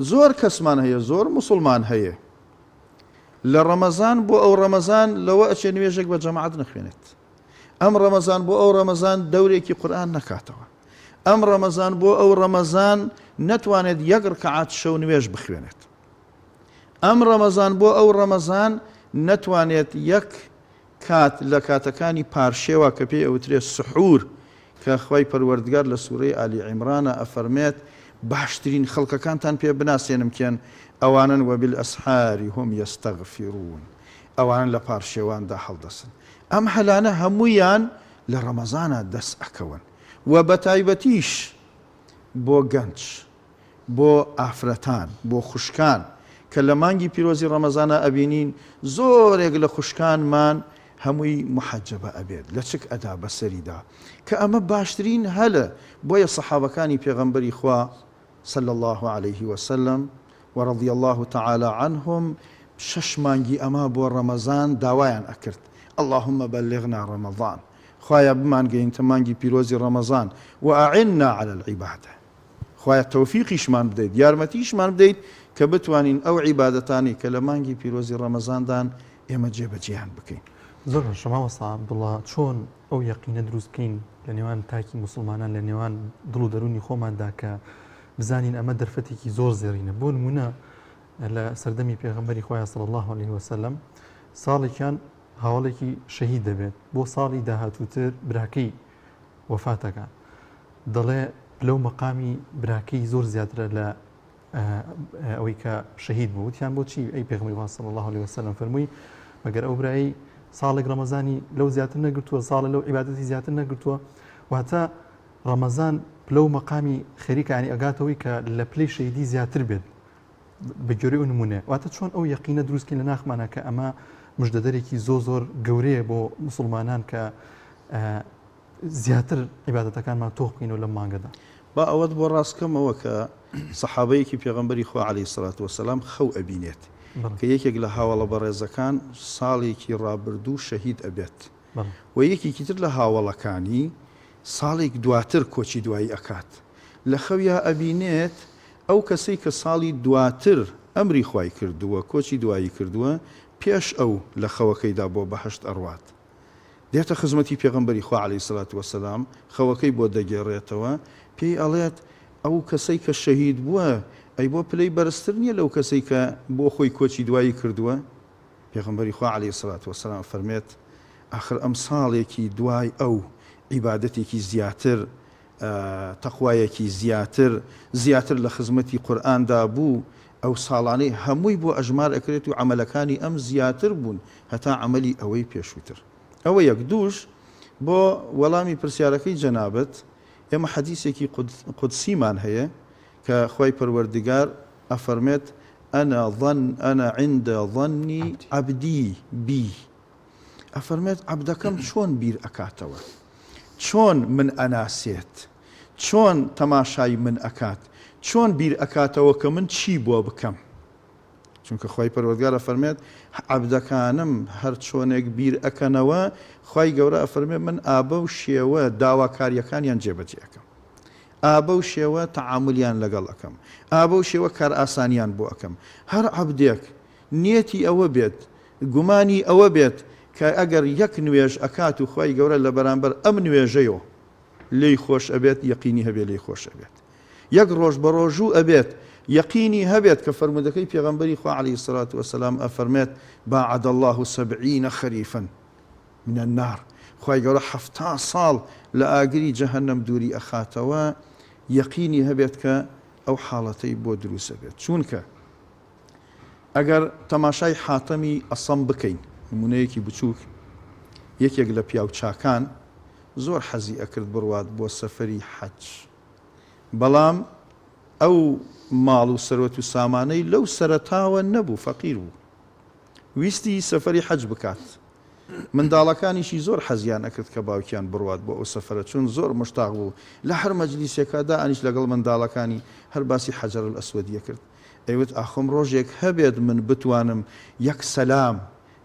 زۆر کەسمان هەیە زۆر موسوڵمان هەیە لە ڕەمەزان بۆ ئەو ڕەمەزان لەوە ئەچێ نوێژێک بە جەماعەت نەخوێنێت. ئەم ڕەمەزان بۆ ئەو ڕەمەزان دەورێکی قورئان نەکاتەوە. ئەم ڕەمەزان بۆ ئەو ڕەمەزان نەتوانێت یەک ڕکعات شەو نوێژ بخوێنێت. ئەم ڕەمەزان بۆ ئەو ڕەمەزان نەتوانێت یەک کات لە کاتەکانی پارشێوە کە پێی ئەوترێت سحور کە خوای پەروەردگار لە سورەی ئالی عیمرانە ئەفەرمێت باشترین خەڵکەکانتان پێ بناسێنم کێن ئەوانەن وبالاسحار هم یستغفرون ئەوانەن لە پارشێواندا هەڵدەسن ئەم هەلانە هەموویان لە ڕەمەزانا دەست ئەکەون. و بەتایبەتیش بۆ گەنج، بۆ ئافرەتان، بۆ خوشکان کە لە مانگی پیرۆزی ڕەمەزانا ئەبینین زۆرێک لە خوشکانمان هەمووی موحەجەبە ئەبێت، لەچک ئەدا بەسەریدا، کە ئەمە باشترین هەلە، بۆیە سەحابەکانی پێغەمبەری خوا، صلی اللە علیه وسلم و رضی اللە تعالی عنهم، شەش مانگی ئەما بۆ ڕەمەزان داوایان ئەکرد، اللهم بلغنا رمضان، خوایە بمانگەینتە مانگی پیرۆزی ڕەمەزان، وأعنا علی العبادە، خوایە تەوفیقیشمان بدەیت، یارمەتیشمان بدەیت کە بتوانین ئەو عیبادەتانەی کە لە مانگی پیرۆزی ڕەمەزاندان ئێمە جێبەجێیان بکەین. زۆر باشە مامۆستا عەبدوڵا چۆن ئەو یەقینە دروست بکەین لە نێوان تاکی موسڵمانان لە نێوان دڵ و دەروونی خۆماندا کە بزانین ئەمە دەرفەتێکی زۆر زێڕینە بۆ نمونە لە سەردەمی پێغەمبەری خۆیان صلی الله علیه وسلم ساڵێکیان هاوڵێکی شەهید دەبێت بۆ ساڵی داهاتووتر براکەی وەفاتەکە دەڵێ پلە و مەقامی براکەی زۆر زیاترە لە ئەوەی کە شەهید بوو وتیان بۆچی ئەی پێغەمبەری خوا صلی الله علیه وسلم فەرمووی مەگەر ئەو برایی ساڵێک ڕەمەزانی لەو زیاتر نەگرتووە ساڵە لەو عیبادەتی زیاتر نەگرتووە واتە ڕەمەزان پلە و مەقامی خەریکانی ئەگاتەوەی کە لە پلەی شەهیدی زیاتر بێت بە گوێرەی ئەو نمونەیە واتە چۆن ئەو یەقینە دروستکەین لە ناخمانە کە ئەمە مژدەدەرێکی زۆ زۆر گەورەیە بۆ مسلمانان کە زیاتر عیبادەتەکانمان تۆخ بکەینەوە لەم مانگەدا. با ئەوەت بۆ ڕاست کەمەوە کە سەحابەیەکی پێغەمبەری خوا علیە الصلوە والسلام خەو ئەبینێت کە یەکێک لە هاوەڵە بەڕێزەکان ساڵێکی ڕابردوو شەهید ئەبێت و یەکێکی تر لە هاوەڵەکانی ساڵێک دواتر کۆچی دوایی ئەکات لە خەویا ئەبینێت ئەو کەسەی کە ساڵی دواتر ئەمری خوای کردووە کۆچی دوایی کردووە پێش ئەو لە خەوەکەیدا بۆ بەهەشت ئەڕوات دێتە خزمەتی پێغەمبەری خوا علیە سلات وسلام خەوەکەی بۆ دەگێڕێتەوە پێی ئەڵێت ئەو کەسەی کە شەهید بووە ئەی بۆ پلەی بەرزتر نییە لەو کەسەی کە بۆ خۆی کۆچی دوایی کردووە پێغەمبەری خوا علیە سلات وسلام فەرمێت ئاخر ئەم ساڵێکی دوای ئەو عیبادەتێکی زیاتر تەقوایەکی زیاتر زیاتر لە خزمەتی قورئاندا بوو ئەو ساڵانەی هەمووی بۆ ئەژمار ئەکرێت و عەمەلەکانی ئەم زیاتر بوون هەتا عەمەلی ئەوەی پێشووتر. ئەوە یەک. دووش، بۆ وەڵامی پرسیارەکەی جەنابت، ئێمە حەدیسێکی قودسیمان هەیە کە خوای پەروەردگار ئەفەرمێت، انا ظن انا عند ظن عبدی بی، ئەفەرمێت عەبدەکەم چۆن بیر ئەکاتەوە، چۆن من ئەناسێت، چۆن تەماشای من ئەکات، چۆن بیر ئەکاتەوە کە من چی بۆ بکەم. چونکە خوای پەروەردگار ئەفەرمێت عەبدەکانم هەر چۆنێک بیر ئەکەنەوە خوای گەورە ئەفەرمێ من ئابەو شێوە داواکاریەکانیان جێبەجێ ئەکەم ئابەو شێوە تەعامولیان لەگەڵ ئەکەم ئابەو شێوە کارئاسانیان بۆ ئەکەم هەر عەبدێک نیەتی ئەوە بێت گومانی ئەوە بێت کە ئەگەر یەک نوێژ ئەکات و خوای گەورە لە بەرامبەر ئەم نوێژەیۆ لێی خۆش ئەبێت یەقینی هەبێ لێی خۆش ئەبێت یەک ڕۆژ بەڕۆژوو ئەبێت یەقینی هەبێت کە فەرموودەکەی پێغەمبەری خوا علیە الصلوة والسلام ئەفەرمێت باعد اللە سبعین خریفا من النار خوای گەورە 70 ساڵ لە ئاگری جەهەنەم دووری ئەخاتەوە یەقینی هەبێت کە ئەو حاڵەتەی بۆ دروست ئەبێت چونکە ئەگەر تەماشای حاتەمی ئەسەم بکەین نمونەیەکی بچووک یەکێک لە پیاو چاکان زۆر حەزی ئەکرد بڕوات بۆ سەفەری حەج بەڵام ئەو ماڵ و سەروەت و سامانەی لەو سەرەتاوە نەبوو فەقیر بوو ویستی سەفەری حەج بکات منداڵەکانیشی زۆر حەزیان ئەکرد کە باوکیان بڕوات بۆ ئەو سەفەرە چون زۆر مشتاق بوو لە هەر مەجلیسێکا دائەنیشت لەگەڵ منداڵەکانی هەر باسی حەجەرولئەسوەدی ئەکرد ئەیوت ئاخۆم ڕۆژێک هەبێت من بتوانم یەک سەلام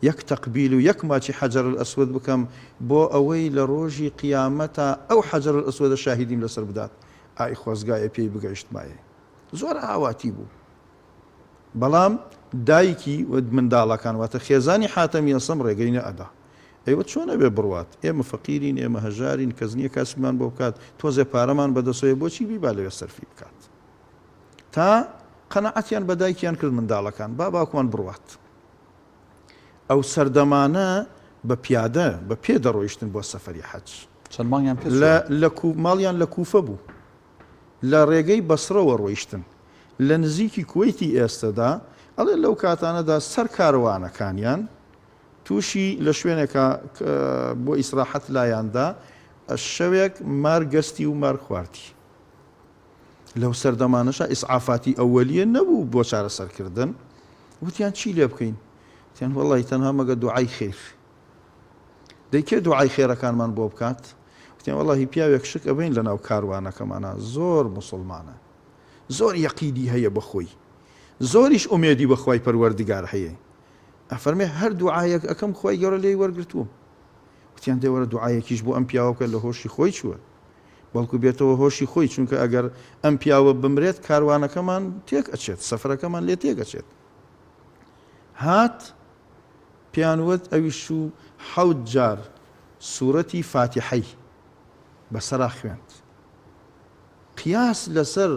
یەک تەقبیل و یەک ماچی حەجەرولئەسوەد بکەم بۆ ئەوەی لە ڕۆژی قیامەتا ئەو حەجەرولئەسوەدە شاهیدیم لەسەر بدات ئای خۆزگایە پێی بگەیشتمایە زۆر ئاواتی بوو بەڵام دایکی و منداڵەکان واتە خێزانی حاتەمی ئەسەم ڕێگەی نەئەدا ئەیوت چۆن ئەبێ بڕوات ئێمە فەقیرین ئێمە هەژارین کەس نییە کاسبمان بۆ بکات تۆزێ پارەمان بەدەسەوەیە بۆچی بیبا لەوێ سەرفی بکات تا قەناعەتیان بە دایکیان کرد منداڵەکان با باوکمان بڕوات ئەو سەردەمانە بە پیادە بە پێ دەڕۆیشتن بۆ سەفەری حەج. چەند مانگیان پێ چووە؟ لە ماڵیان لە کوفە بوو. لە ڕێگەی بەسڕەوە ڕۆیشتن. لە نزیکی کوەیتی ئێستەدا، ئەڵێ لەو کاتانەدا سەر کاروانەکانیان تووشی لە شوێنێکا بۆ ئیسراحەت لایاندا. شەوێک مار گەستی و مار خواردی. لەو سەردەمانەشا ئیسعافاتی ئەوەلیە نەبوو بۆ چارەسەرکردن. وتیان چی لێ بکەین؟ وتیان وەڵڵاهی تەنها مەگە دوعای خێر. دەی کێ دوعای خێرەکانمان بۆ بکات؟ وتیان وەڵڵاهی پیاوێک شک ئەبەین لەناو کاروانەکەمانا زۆر موسڵمانە. زۆر یەقینی هەیە بە خۆی. زۆریش ئومێدی بە خوای پەروەردگار هەیە. ئەفەرمێ هەر دوعایەک ئەکەم خوای گەورە لێی وەرگرتووم. وتیان دەی وەرە دوعایەکیش بۆ ئەم پیاوە بکە لە هۆشی خۆی چووە. بەڵکو بێتەوە هۆشی خۆی چونکە ئەگەر ئەم پیاوە بمرێت کاروانەکەمان تێک ئەچێت سەفرەکەمان لێ تێک ئەچێت. هات پێیان وت ئەویش چوو حەوت جار سورەتی فاتیحەی بەسەرا خوێند. قیاس لەسەر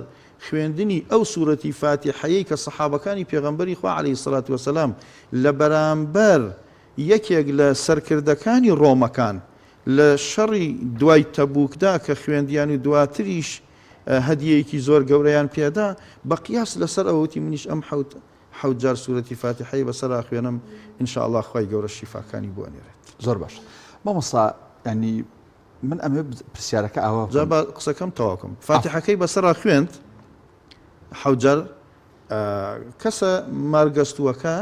خوێندنی ئەو سورەتی فاتیحەیەی کە سەحابەکانی پێغەمبەری خوا علیە الصلوە والسلام لە بەرامبەر یەکێک لە سەرکردەکانی ڕۆمەکان لە شەڕی دوای تەبوکدا کە خوێندیان و دواتریش هەدیەیەکی زۆر گەورەیان پێدا بە قیاس لەسەر ئەوە وتی منیش ئەم حەوت حەوت جار سورەتی فاتیحەی بەسەرا خوێنم ان شاء اللە خوای گەورە شیفاکانی بۆ ئەنێرێت. زۆر باش مامۆستا یانی من ئەمەوێ پرسیارەکە ئاوا جا بکەم. با قسەکەم تەواو کەم. فاتیحەکەی بەسەرا خوێند حەوت جار کەسە مارگەستووەکە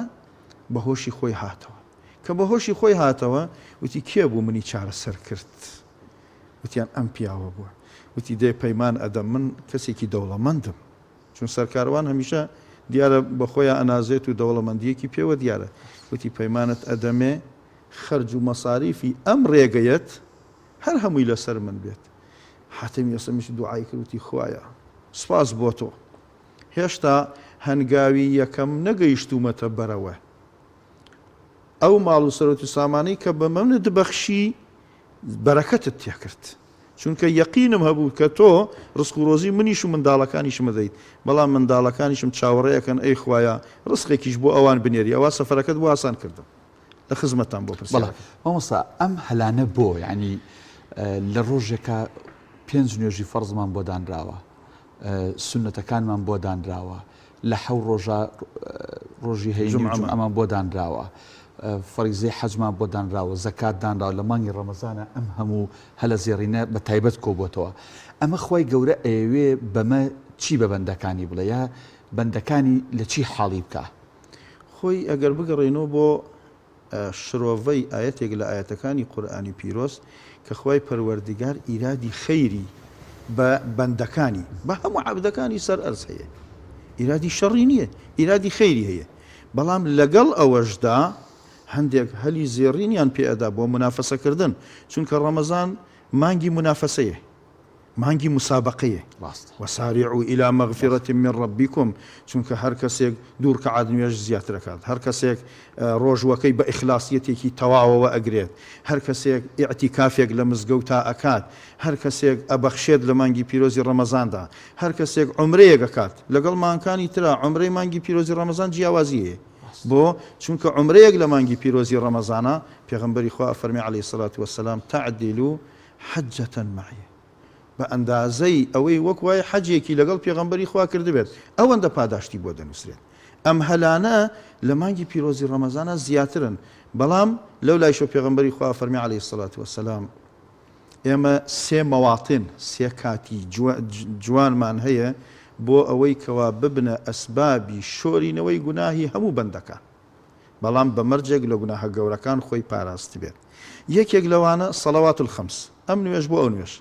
بە هۆشی خۆی هاتەوە. کە بە هۆشی خۆی هاتەوە وتی کێ بوو منی چارەسەر کرد؟ وتیان ئەم پیاوە بووە. وتی دێ پەیمان ئەدەم من کەسێکی دەوڵەمەندم. چون سەرکاروان هەمیشە دیارە بە خۆیا ئەنازێت و دەوڵەمەندییەکی پێوە دیارە. وتی پەیمانت ئەدەمێ خەرج و مەساریفی ئەم ڕێگەیەت هەر هەمووی لەسەر من بێت. حاتەمی ئەسەمیش دوعای کرد وتی خوایە سوپاس بۆ تۆ هێشتا هەنگاوی یەکەم نەگەیشتوومەتە بەرەوە. ئەو ماڵ و سەرۆت و سامانەی کە بە منت بەخشی بەرەکەتت تێکرد. چونکە یەقینم هەبوو کە تۆ ڕزق و ڕۆزی منیش و منداڵەکانیشم ئەدەیت، بەڵام منداڵەکانیشم چاوەڕێ ئەکەن ئەی خوایە ڕزقێکیش بۆ ئەوان بنێری، ئەوا سەفەرەکەت بۆ ئاسان کردم. لە خزمەتتام بۆ بەڵێ پرسیارەکەت. مامۆستا ئەم هەلانە بۆ یانی لە ڕۆژێکا پێنج نوێژی فەڕزمان بۆ دانراوە سوننەتەکانمان بۆ دانراوە لە حەو ڕۆژە ڕۆژی هەینی و جومعەمان بۆ دانراوە فەریزەی حەجمان بۆ دانراوە زەکات دانراوە لە مانگی ڕەمەزانە ئەم هەموو هەلە زێڕینە بە تایبەت کۆبۆتەوە ئەمە خوای گەورە ئەیەوێ بەمە چی بە بەندەکانی بڵێ یا بەندەکانی لە چی حاڵی بکا؟ خۆی ئەگەر بگەڕێینەوە بۆ شرۆڤەی ئایەتێک لە ئایەتەکانی قورئانی پیرۆز کە خوای پەروەردگار ئیرادی خەیری بە بەندەکانی بە هەموو عەبدەکانی سەر ئەرز هەیە ئیرادی شەڕی نییە ئیرادی خەیری هەیە بەڵام لەگەڵ ئەوەشدا هەندێک هەلی زێڕینیان پێ ئەدا بۆ منافەسەکردن چونکە ڕەمەزان مانگی منافەسەیە مانگی مسابەقەیە ڕاستە. وسارعوا الی مغفرە من ربکم چونکە هەر کەسێک دوو ڕکەعات نوێژ زیاتر ئەکات هەر کەسێک ڕۆژووەکەی بە ئیخلاسیەتێکی تەواوەوە ئەگرێت هەر کەسێک ئیعتیکافێک لە مزگەوتا ئەکات هەر کەسێک ئەبەخشێت لە مانگی پیرۆزی ڕەمەزاندا هەر کەسێک عومرەیەک ئەکات لەگەڵ مانگکانی ترا عومرەی مانگی پیرۆزی ڕەمەزان جیاوازی هەیە بۆ؟ چونکە عومرەیەک لە مانگی پیرۆزی ڕەمەزانا پێغەمبەری خوا ئەفەرمێ علیە الصلوە والسلام تعدل حجة معی بە ئەندازەی ئەوەی وەک وایە حەجێکی لەگەڵ پێغەمبەری خوا کردبێت ئەوەندە پاداشتی بۆ دەنووسرێت. ئەم هەلانە لە مانگی پیرۆزی ڕەمەزانا زیاترن، بەڵام لەو لایشەوە پێغەمبەری خوا فەرمی علیە الصلوة والسلام ئێمە سێ مەواتن سێ کاتی جوانمان هەیە بۆ ئەوەی کەوا ببنە ئەسبابی شۆرینەوەی گوناهی هەموو بەندەکان. بەڵام بە مەرجێک لە گوناهە گەورەکان خۆی پاراستبێت. یەکێک لەوانە صلوات الخمس، ئەم نوێژ بۆ ئەو نوێژ.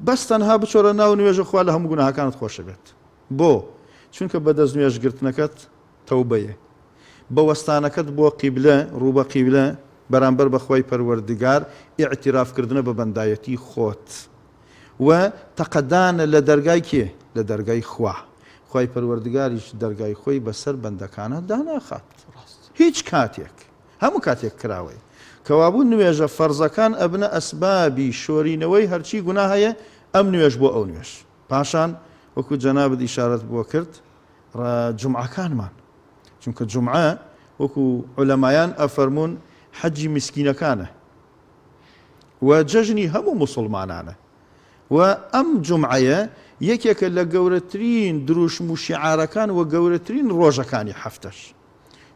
بەس تەنها بچۆرە ناو نوێژ و خوا لە هەموو گوناهەکانت خۆشەبێت. بۆ؟ چونکە بە دەست نوێژ گرتنەکەت تەوبەیە. بە وەستانەکەت بۆ قیبلە، ڕوو بە قیبلە، بەرامبەر بە خوای پەروەردگار ئیعتیراف کردنە بە بەندایەتی خۆت. و تەقەدانە لە دەرگای کێ؟ لە دەرگای خوا. خوای پەروەردگاریش دەرگای خۆی بەسەر بەندەکانا داناخات. هیچ کاتێک. هەموو کاتێک کراوەیە. کەوابوو نوێژە فەرزەکان ئەبنە ئەسبابی شۆرینەوەی هەرچی گوناه هەیە ئەم نوێژ بۆ ئەو نوێژ. پاشان وەکو جەنابت ئیشارەت بۆ کرد جومعەکانمان. چونکە جومعە وەکو عولەمایان ئەفەرموون حەجی میسکینەکانە. و جەژنی هەموو موسوڵمانانە و ئەم جومعەیە یەکێکە لە گەورەترین دروشم و شیعارەکان و گەورەترین ڕۆژەکانی هەفتەش.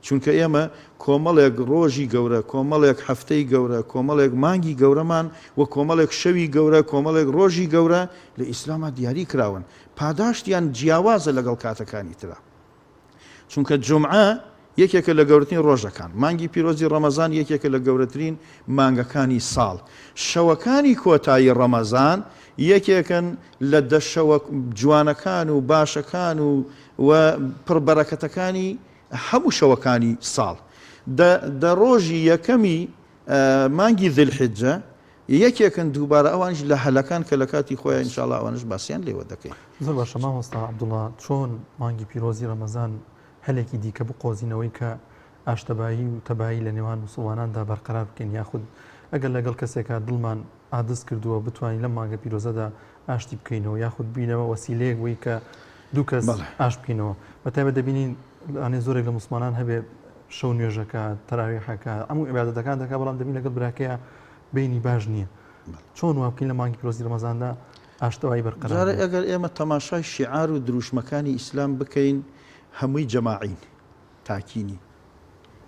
چونکە ئێمە کۆمەڵێک ڕۆژی گەورە، کۆمەڵێک هەفتەی گەورە، کۆمەڵێک مانگی گەورەمان و کۆمەڵێک شەوی گەورە، کۆمەڵێک ڕۆژی گەورە لە ئیسلاما دیاری کراون. پاداشتیان جیاوازە لەگەڵ کاتەکانی ترا. چونکە جومعە یەکێکە لە گەورەترین ڕۆژەکان، مانگی پیرۆزی ڕەمەزان یەکێکە لە گەورەترین مانگەکانی ساڵ، شەوەکانی کۆتایی ڕەمەزان یەکێکن لە دە شەوە جوانەکان و باشەکان و و پڕ بەرەکەتەکانی هەموو شەوەکانی ساڵ. دە دە ڕۆژی یەکەمی مانگی ذی الحجە یەکێکن دووبارە ئەوانیش لە هەلەکان کە لە کاتی خۆیان ان شاء اللە ئەوانەش باسیان لێوە دەکەین. زۆر باشە مامۆستا عەبدوڵا چۆن مانگی پیرۆزی ڕەمەزان هەلێکی دیکە بقۆزینەوەی کە ئاشتەبایی و تەبایی لە نێوان موسڵماناندا بەرقەرار بکەین یاخود ئەگەر لەگەڵ کەسێکا دڵمان ئادز کردووە بتوانین لەم مانگە پیرۆزەدا ئاشتی بکەینەوە یاخود بینەوە وەسیلەیەک بووی کە دوو کەس ئاش بکەینەوە بە تایبەت دەبینین ئەنێ زۆرێک لە موسڵمانان هەبێ شەو نوێژەکە تەراویحەکە هەموو عیبادەتەکان دەکات بەڵام دەبین لەگەڵ براکەیە بینی باش نییە چۆن وا بکەین لە مانگی پیرۆزی ڕەمەزاندا ئاشتەوایی بەرقەرار جارێ ئەگەر ئێمە تەماشای شیعار و دروشمەکانی ئیسلام بکەین هەمووی جەماعین تاکی نین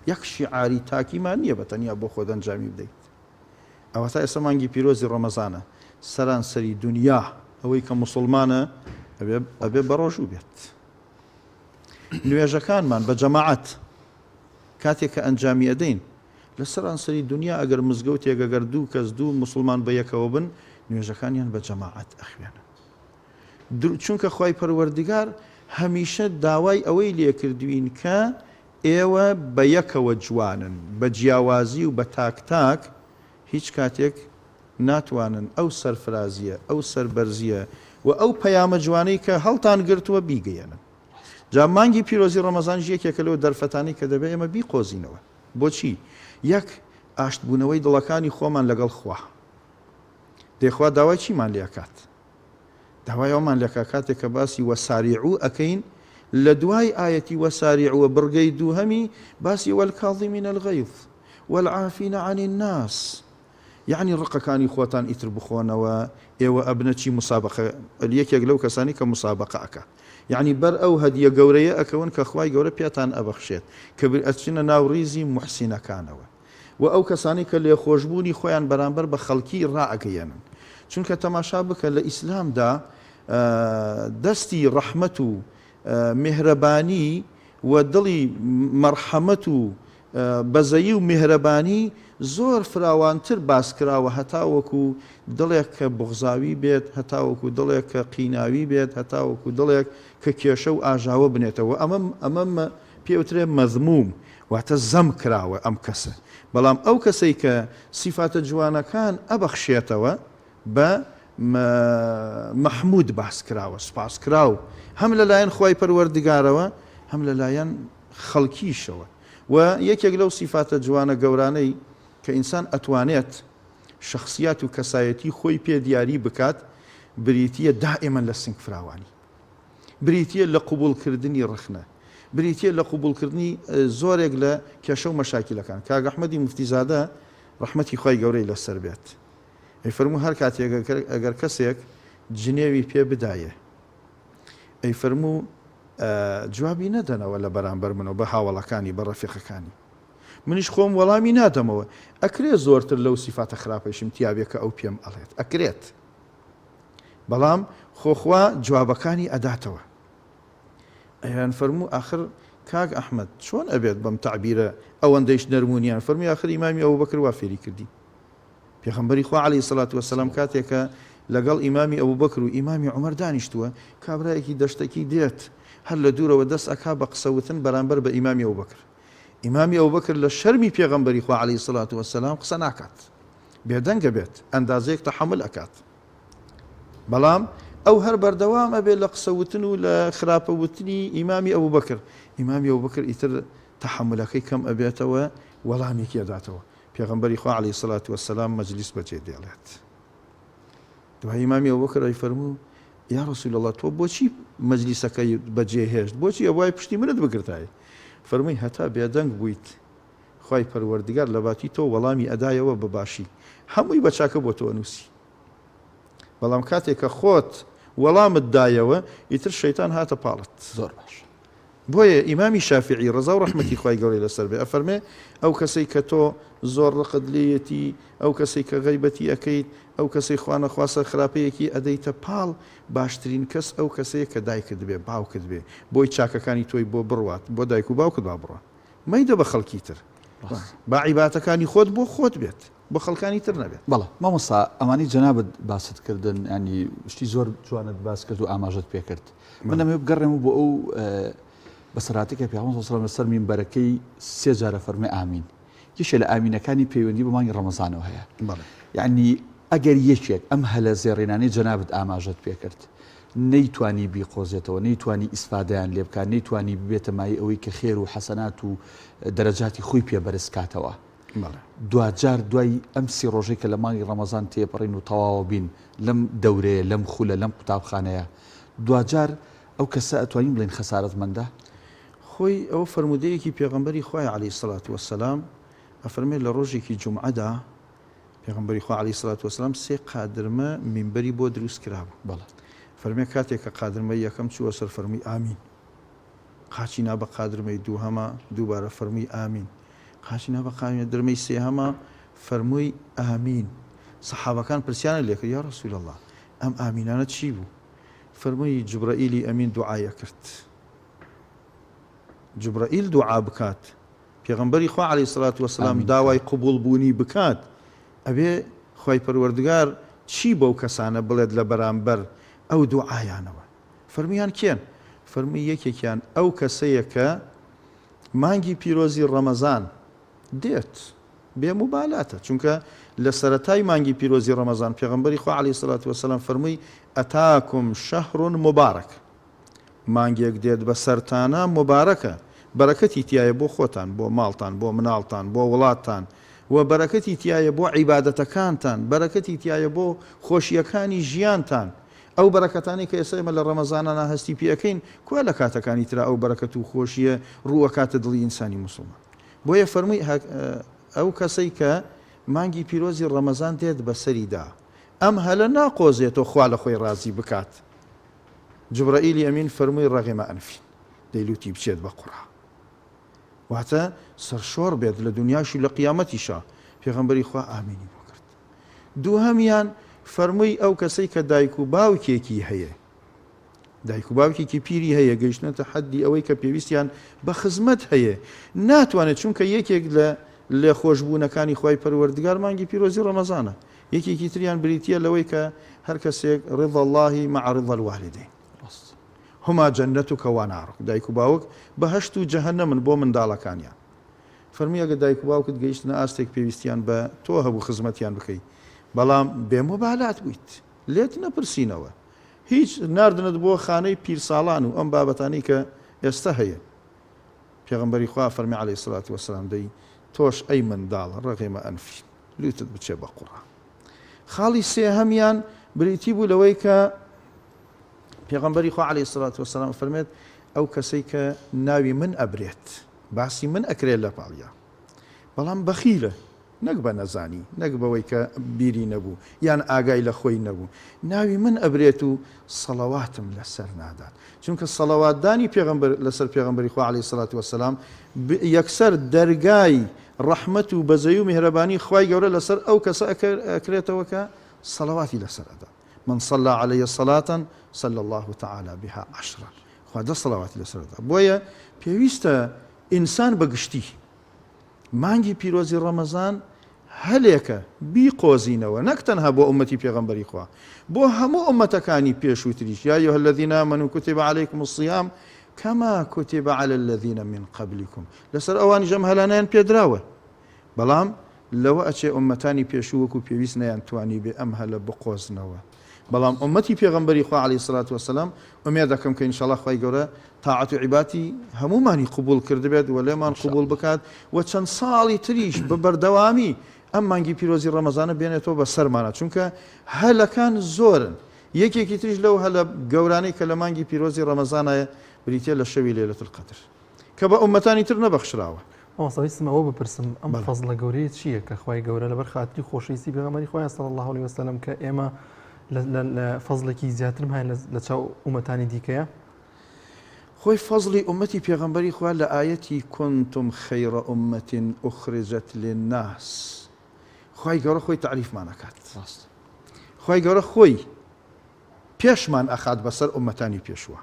یەک شیعاری تاکیمان نییە بە تەنیا بۆ خۆت ئەنجامی بدەیت ئەوەتا ئێستا مانگی پیرۆزی ڕەمەزانە سەرانسەری دونیا ئەوەی کە موسڵمانە ئەبێ ئەبێ بەڕۆژوو بێت نوێژەکانمان بە جەماعەت کاتێک کە ئەنجامی ئەدەین لە سەرانسەری دونیا ئەگەر مزگەوتێک ئەگەر دوو کەس دوو موسڵمان بە یەکەوە بن نوێژەکانیان بە جەماعەت ئەخوێنن چونکە خوای پەروەردگار هەمیشە داوای ئەوەی لێکردوین کە ئێوە بە یەکەوە جوانن، بە جیاوازی و بە تاک تاک هیچ کاتێک ناتوانن ئەو سەرفرازییە، ئەو سەربەرزییە و ئەو پەیامە جوانەی کە هەڵتان گرتووە بیگەیەنن. جا مانگی پیرۆزی ڕەمەزانیش یەکێکە لەو دەرفەتانەی کە دەبێ ئێمە بیقۆزینەوە. بۆچی؟ یەک، ئاشتبوونەوەی دڵەکانی خۆمان لەگەڵ خوا. دەی خوا داوای چیمان لێ ئەکات؟ داوای ئەوەمان لێکا کاتێک کە باسی وسارعو ئەکەین لە دوای ئایەتی وسارعوە بڕگەی دووهەمی باسی والکاظمین الغیظ والعافین عن الناس یعنی ڕقەکانی خۆتان ئیتر بخۆنەوە ئێوە ئەبنە چی مسابقە یەکێک لەو کەسانی کە مسابقە ئەکا یعنی بەر ئەو هەدیە گەورەیە ئەکەون کە خوای گەورە پێتان ئەبەخشێت کە ئەچنە ناو ڕیزی موحسینەکانەوە و ئەو کەسانەی کە لێخۆشبوونی خۆیان بەرامبەر بە خەڵکی ڕائەگەیەنن چونکە تەماشا بکە لە ئیسلامدا دەستی ڕەحمەت و میهرەبانی و دڵی مەرحەمەت و بەزەیی و میهرەبانی زۆر فراوانتر باس کراوە هەتاوەکو دڵێک کە بوغزاوی بێت هەتاوەکو دڵێک کە قیناوی بێت هەتاوەکو دڵێک کە کێشە و ئاژاوە بنێتەوە ئەمە ئەمە پێوترێ مەذموم واتە زەم کراوە ئەم کەسە، بەڵام ئەو کەسەی کە سیفاتە جوانەکان ئەبەخشێتەوە بە مەحمود باس کراوە، سوپاسکراو هەم لەلایەن خوای پەروەردگارەوە هەم لەلایەن خەڵکیشەوە. وە یەکێک لەو سیفاتە جوانە گەورانەی کە ئینسان ئەتوانێت شەخسیات و کەسایەتی خۆی پێ دیاری بکات بریتیە دائیمەن لە سنگ فراوانی. بریتییە لە قبوڵکردنی ڕەخنە، بریتییە لە قبوڵکردنی زۆرێک لە کێشە و مەشاکیلەکان. کاک ئەحمەدی موفتیزادە ڕەحمەتی خوای گەورەی لەسەر بێت ئەیفەرموو هەر کاتێک ئەگەر کەسێک جنێوی پێ بدایێ ئەیفەرموو جوابی نەدەنەوە لە بەرامبەر منەوە بە هاوەڵەکانی بە ڕەفیقەکانی منیش خۆم وەڵامی نادەمەوە ئەکرێ زۆرتر لەو سیفاتە خراپەیشم تیابێ کە ئەو پێم ئەڵێت ئەکرێت بەڵام خۆ خوا جوابەکانی ئەداتەوە. ئەیان فەرموو ئاخر کاک ئەحمەد چۆن ئەبێت بەم تەعبیرە ئەوەندەیش نەرم و نیان فەرمووی ئاخر ئیمامی ئەبوبەکر وا فێری کردین. پێغەمبەری خوا عەلەیهی سەلات وەسەلام کاتێک کە لەگەڵ ئیمامی ئەبوبەکر و ئیمامی عومەر دانیشتووە کابرایەکی دەشتەکی دێت هەر لە دوورەوە دەست ئەکا بە قسە وتن بەرامبەر بە ئیمامی ئەبوبەکر. ئیمامی ئەبوبەکر لە شەرمی پێغەمبەری خوا عەلەیهی سەلات وەسەلام قسە ناکات. بێدەنگ ئەبێت، ئەندازەیەک تەحەمول ئەکات. بەڵام ئەو هەر بەردەوام ئەبێت لە قسە وتن و لە خراپە وتنی ئیمامی ئەبوبەکر. ئیمامی ئەبوبەکر ئیتر تەحەمولەکەی کەم ئەبێتەوە، وەڵامێکی ئەداتەوە. پێغەمبەری خوا عەلەیهی سەلات وەسەلام مەجلیس بەجێ دێڵێت. دوای ئیمامی ئەبوبەکر ئەیفەرموو، یا رسول اللە تۆ بۆچی مەجلیسەکەی بەجێ هێشت؟ بۆچی ئەبوایە پشتی منت بگرتایە؟ فەرمووی هەتا بێدەنگ بوویت خوای پەروەردگار لەباتی تۆ وەڵامی ئەدایەوە بە باشی هەمووی بە چاکە بۆ تۆ ئەنووسی بەڵام کاتێک کە خۆت وەڵامت دایەوە ئیتر شەیتان هاتە پاڵت. زۆر باش. بۆیە ئیمامی شافعی ڕەزا و ڕەحمەتی خوای گەورەی لەسەر بێ ئەفەرمێ ئەو کەسەی کە تۆ زۆر ڕقت لێیەتی، ئەو کەسەی کە غەیبەتی ئەکەیت، ئەو کەسەی خوا نەخواستە خراپەیەکی ئەدەیتە پاڵ، باشترین کەس ئەو کەسەیە کە دایکت بێ، باوکت بێ، بۆی چاکەکانی تۆی بۆ بڕوات، بۆ دایک و باوکت با بڕوا. مەیدە بە خەڵکی تر. با عیباتەکانی خۆت بۆ خۆت بێت. بۆ خەڵکانی تر نەبێت. بەڵێ مامۆستا ئەمانەی جەنابت باست کردن یانی شتی زۆر جوانت باس کرد و ئاماژەت پێ کرد من دەمەوێت بگەڕێمەوە بۆ ئەو بەسەرهاتەی کە پێغەمبەر صلی الله علیه و سلم لەسەر مینبەرەکەی سێ جارە فەرمووی ئامین یەکێ لە ئامینەکانی پەیوەندی بە مانگی ڕەمەزانەوە هەیە یعنی ئەگەر یەکێک ئەم هەلە زێڕینانەی جەنابت ئاماژەت پێ کرد نەیتوانی بیقۆزێتەوە نەیتوانی ئیسفادەیان لێ بکات نەیتوانی ببێتە مایەی ئەوەی کە خێر و حەسەنات و دەرەجاتی خۆی پێ بەرز کاتەوە دواجار دوای ئەم سی ڕۆژەی کە لە مانگی ڕەمەزان تێپەڕین و تەواوە بین لەم دەورەیە، لەم خولە، لەم قوتابخانەیە، دواجار ئەو کەسە ئەتوانین بڵێین خەسارەتمەندە؟ خۆی ئەوە فەرموودەیەکی پێغەمبەری خوایە علیە الصلوە والسلام ئەفەرموێ لە ڕۆژێکی جومعەدا پێغەمبەری خوا علیە الصلوە والسلام سێ قادرمە مینبەری بۆ دروست کرابوو بەڵێ فەرموێ کاتێک کە قادرمەی یەکەم چووە سەر فەرمووی ئامین قاچی نا بە قادرمەی دووهەما دووبارە فەرمووی ئامین. قاچی نا بە قادرمەی سێهەما فەرمووی ئامین. سەحابەکان پرسیانە لێ کرد، یا رسول اللە ئەم ئامینانە چی بوو؟ فەرمووی جوبرەئیلی ئەمین دوعای ئەکرد. جوبرەئیل دوعا بکات، پێغەمبەری خوا علیە الصلوة والسلام داوای قبوڵ بوونی بکات، ئەبێ خوای پەروەردگار چی بەو کەسانە بڵێت لە بەرامبەر ئەو دوعایانەوە؟ فەرموویان کێن؟ فەرمووی یەکێکیان ئەو کەسەیە کە مانگی پیرۆزی ڕەمەزان دێت بێ موبالاتە چونکە لە سەرەتای مانگی پیرۆزی ڕەمەزان پێغەمبەری خوا عەلەیهی سەلات وەسەلام فەرمووی ئەتاکم شەهر مبارەک مانگێک دێت بە سەرتانە مبارەکە بەرەکەتی تایە بۆ خۆتان بۆ ماڵتان بۆ مناڵتان بۆ وڵاتتان و بەرەکەتی تایە بۆ عیبادەتەکانتان بەرەکەتی تایە بۆ خۆشیەکانی ژیانتان ئەو بەرەکەتانەی کە ئێستا ئێمە لە ڕەمەزانانا هەستی پێ ئەکەین کوا لە کاتەکانی ترا ئەو بەرەکەت و خۆشیە ڕوو ئەکاتە دڵی ئینسانی موسڵمان بۆیە فەرمووی ئەو کەسەی کە مانگی پیرۆزی ڕەمەزان دێت بەسەریدا ئەم هەلە ناقۆزێتەوە خوا لە خۆی ڕازی بکات جبرائیلی ئەمین فەرمووی ڕەغمە ئەنفین دەی لوتی بچێت بە قوڕا واتە سەرشۆڕ بێت لە دنیاش و لە قیامەتیشا پێغەمبەری خوا ئامینی بۆ کرد دووهەمیان فەرمووی ئەو کەسەی کە دایک و باوکێکی هەیە دایک و باوکێکی پیری هەیە گەیشتنەتە حەدی ئەوەی کە پێویستیان بە خزمەت هەیە ناتوانێت چونکە یەکێک لە لێخۆشبوونەکانی خوای پەروەردگار مانگی پیرۆزی ڕەمەزانە یەکێکی تریان بریتییە لەوەی کە هەر کەسێک رضا اللە مع رضا الوالدین هما جنتک و نارک دایک و باوک بەهەشت و جەهەنەمن بۆ منداڵەکانیان فەرمووی ئەگەر دایک و باوکت گەیشتنە ئاستێک پێویستیان بە تۆ هەبوو خزمەتیان بکەی بەڵام بێ موبالات بوویت لێت نەپرسینەوە هیچ ناردنت بۆ خانەی پیرساڵان و ئەم بابەتانەی کە ئێستا هەیە پێغەمبەری خوا فەرمی عەلەیهی سڵات وەسەلام دەی تۆش ئەی منداڵ ڕەغیمە ئەنفی لوتت بچێ بە قوڕا خاڵی سێهەمیان بریتی بوو لەوەی کە پێغەمبەری خوا عەلەیهی سڵات وەسەلام فەرمێت ئەو کەسەی کە ناوی من ئەبرێت باسی من ئەکرێت لە پاڵیا بەڵام بەخیلە نەک بە نەزانی نەک بەوەی کە بیری نەبوو یان ئاگای لە خۆی نەبوو ناوی من ئەبرێت و سەڵەواتم لەسەر نادات چونکە سەڵەواتدانی پێغەمبەر لەسەر پێغەمبەری خوا عەلەیهی سەلات وەسەلام یەکسەر دەرگای ڕەحمەت و بەزەی و میهرەبانی خوای گەورە لەسەر ئەو کەسە ئەکرێتەوە کە سەڵەواتی لەسەر ئەدات من صلى علی صلاة صلى الله تعالی بها عشرا خوا دە سەڵەواتی لەسەر ئەدا بۆیە پێویستە ئینسان بە گشتی مانگی پیرۆزی ڕەمەزان هەلێکە بیقۆزینەوە نەک تەنها بۆ ئومەتی پێغەمبەری خوا بۆ هەموو ئومەتەکانی پێشووتریش یا ایها الذین آمنوا کتب علیکم الصیام کما کتب علی الذین من قبلکم لەسەر ئەوانیش ئەم هەلانەیان پێدراوە بەڵام لەوە ئەچێ ئوممەتانی پێشوو وەکو پێویست نەیانتوانیبێ ئەم هەلە بقۆزنەوە بەڵام ئوممەتی پێغەمبەری خوا علیە الصلوة والسلام ئومێد ئەکەم کە ان شاء اللە خوای گەورە تاعەت و عیباتی هەموومانی قبوڵ کردبێت و لێمان قبوڵ بکات و چەند ساڵی تریش بە بەردەوامی ئەم مانگی پیرۆزی ڕەمەزانە بێنێتەوە بە سەرمانە چونکە هەلەکان زۆرن یەکێکی تریش لەو هەلە گەورانەی کە لە مانگی پیرۆزی ڕەمەزانایە بریتیە لە شەوی لەیلەت القدر کە بە ئوممەتانی تر نەبەخشراوە. مامۆستا ویستم ئەوە بپرسم ئەم فەزڵە گەورەیە چییە کە خوای گەورە لەبەر خاتری خۆشەویستی پێغەمبەری خۆیان صلی الله علیه وسلم کە ئێمە لە فەزڵێکی زیاترم هەیە لە چاو ئومەتانی دیکەیە؟ خۆی فەزڵی ئوممەتی پێغەمبەری خوا لە ئایەتی کنتم خیر امە اخرجت للناس خوای گەورە خۆی تەعریفمان ئەکات. ڕاستە. خوای گەورە خۆی پێشمان ئەخات بەسەر ئوممەتانی پێشووە.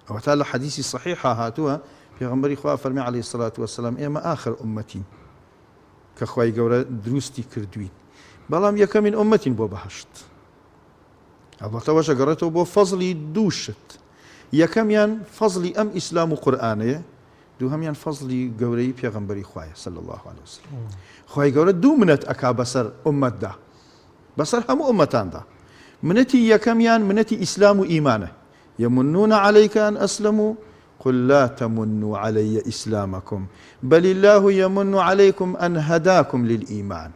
ئەوەتا لە حەدیسی صحیحا هاتووە پێغەمبەری خوا فەرمی علیە الصلوة والسلام ئێمە ئاخر ئوممەتین کە خوای گەورە دروستی کردوین بەڵام یەکەمین ئوممەتین بۆ بەهەشت. ئەڵبەتە ئەوەش ئەگەڕێتەوە بۆ فەزڵی دوو شت، یەکەمیان فەزڵی ئەم ئیسلام و قورئانەیە، دووهەمیان فەزڵی گەورەی پێغەمبەری خوایە صلی اللە علیه وسلم. خوای گەورە دوو منەت ئەکا بەسەر ئوممەتدا، بەسەر هەموو ئوممەتاندا. منەتی یەکەمیان منەتی ئیسلام و ئیمانە، یمنون علیک ان اسلموا قل لا تمنوا علی اسلامکم بل اللە یمن علیکم ان هداکم للایمان.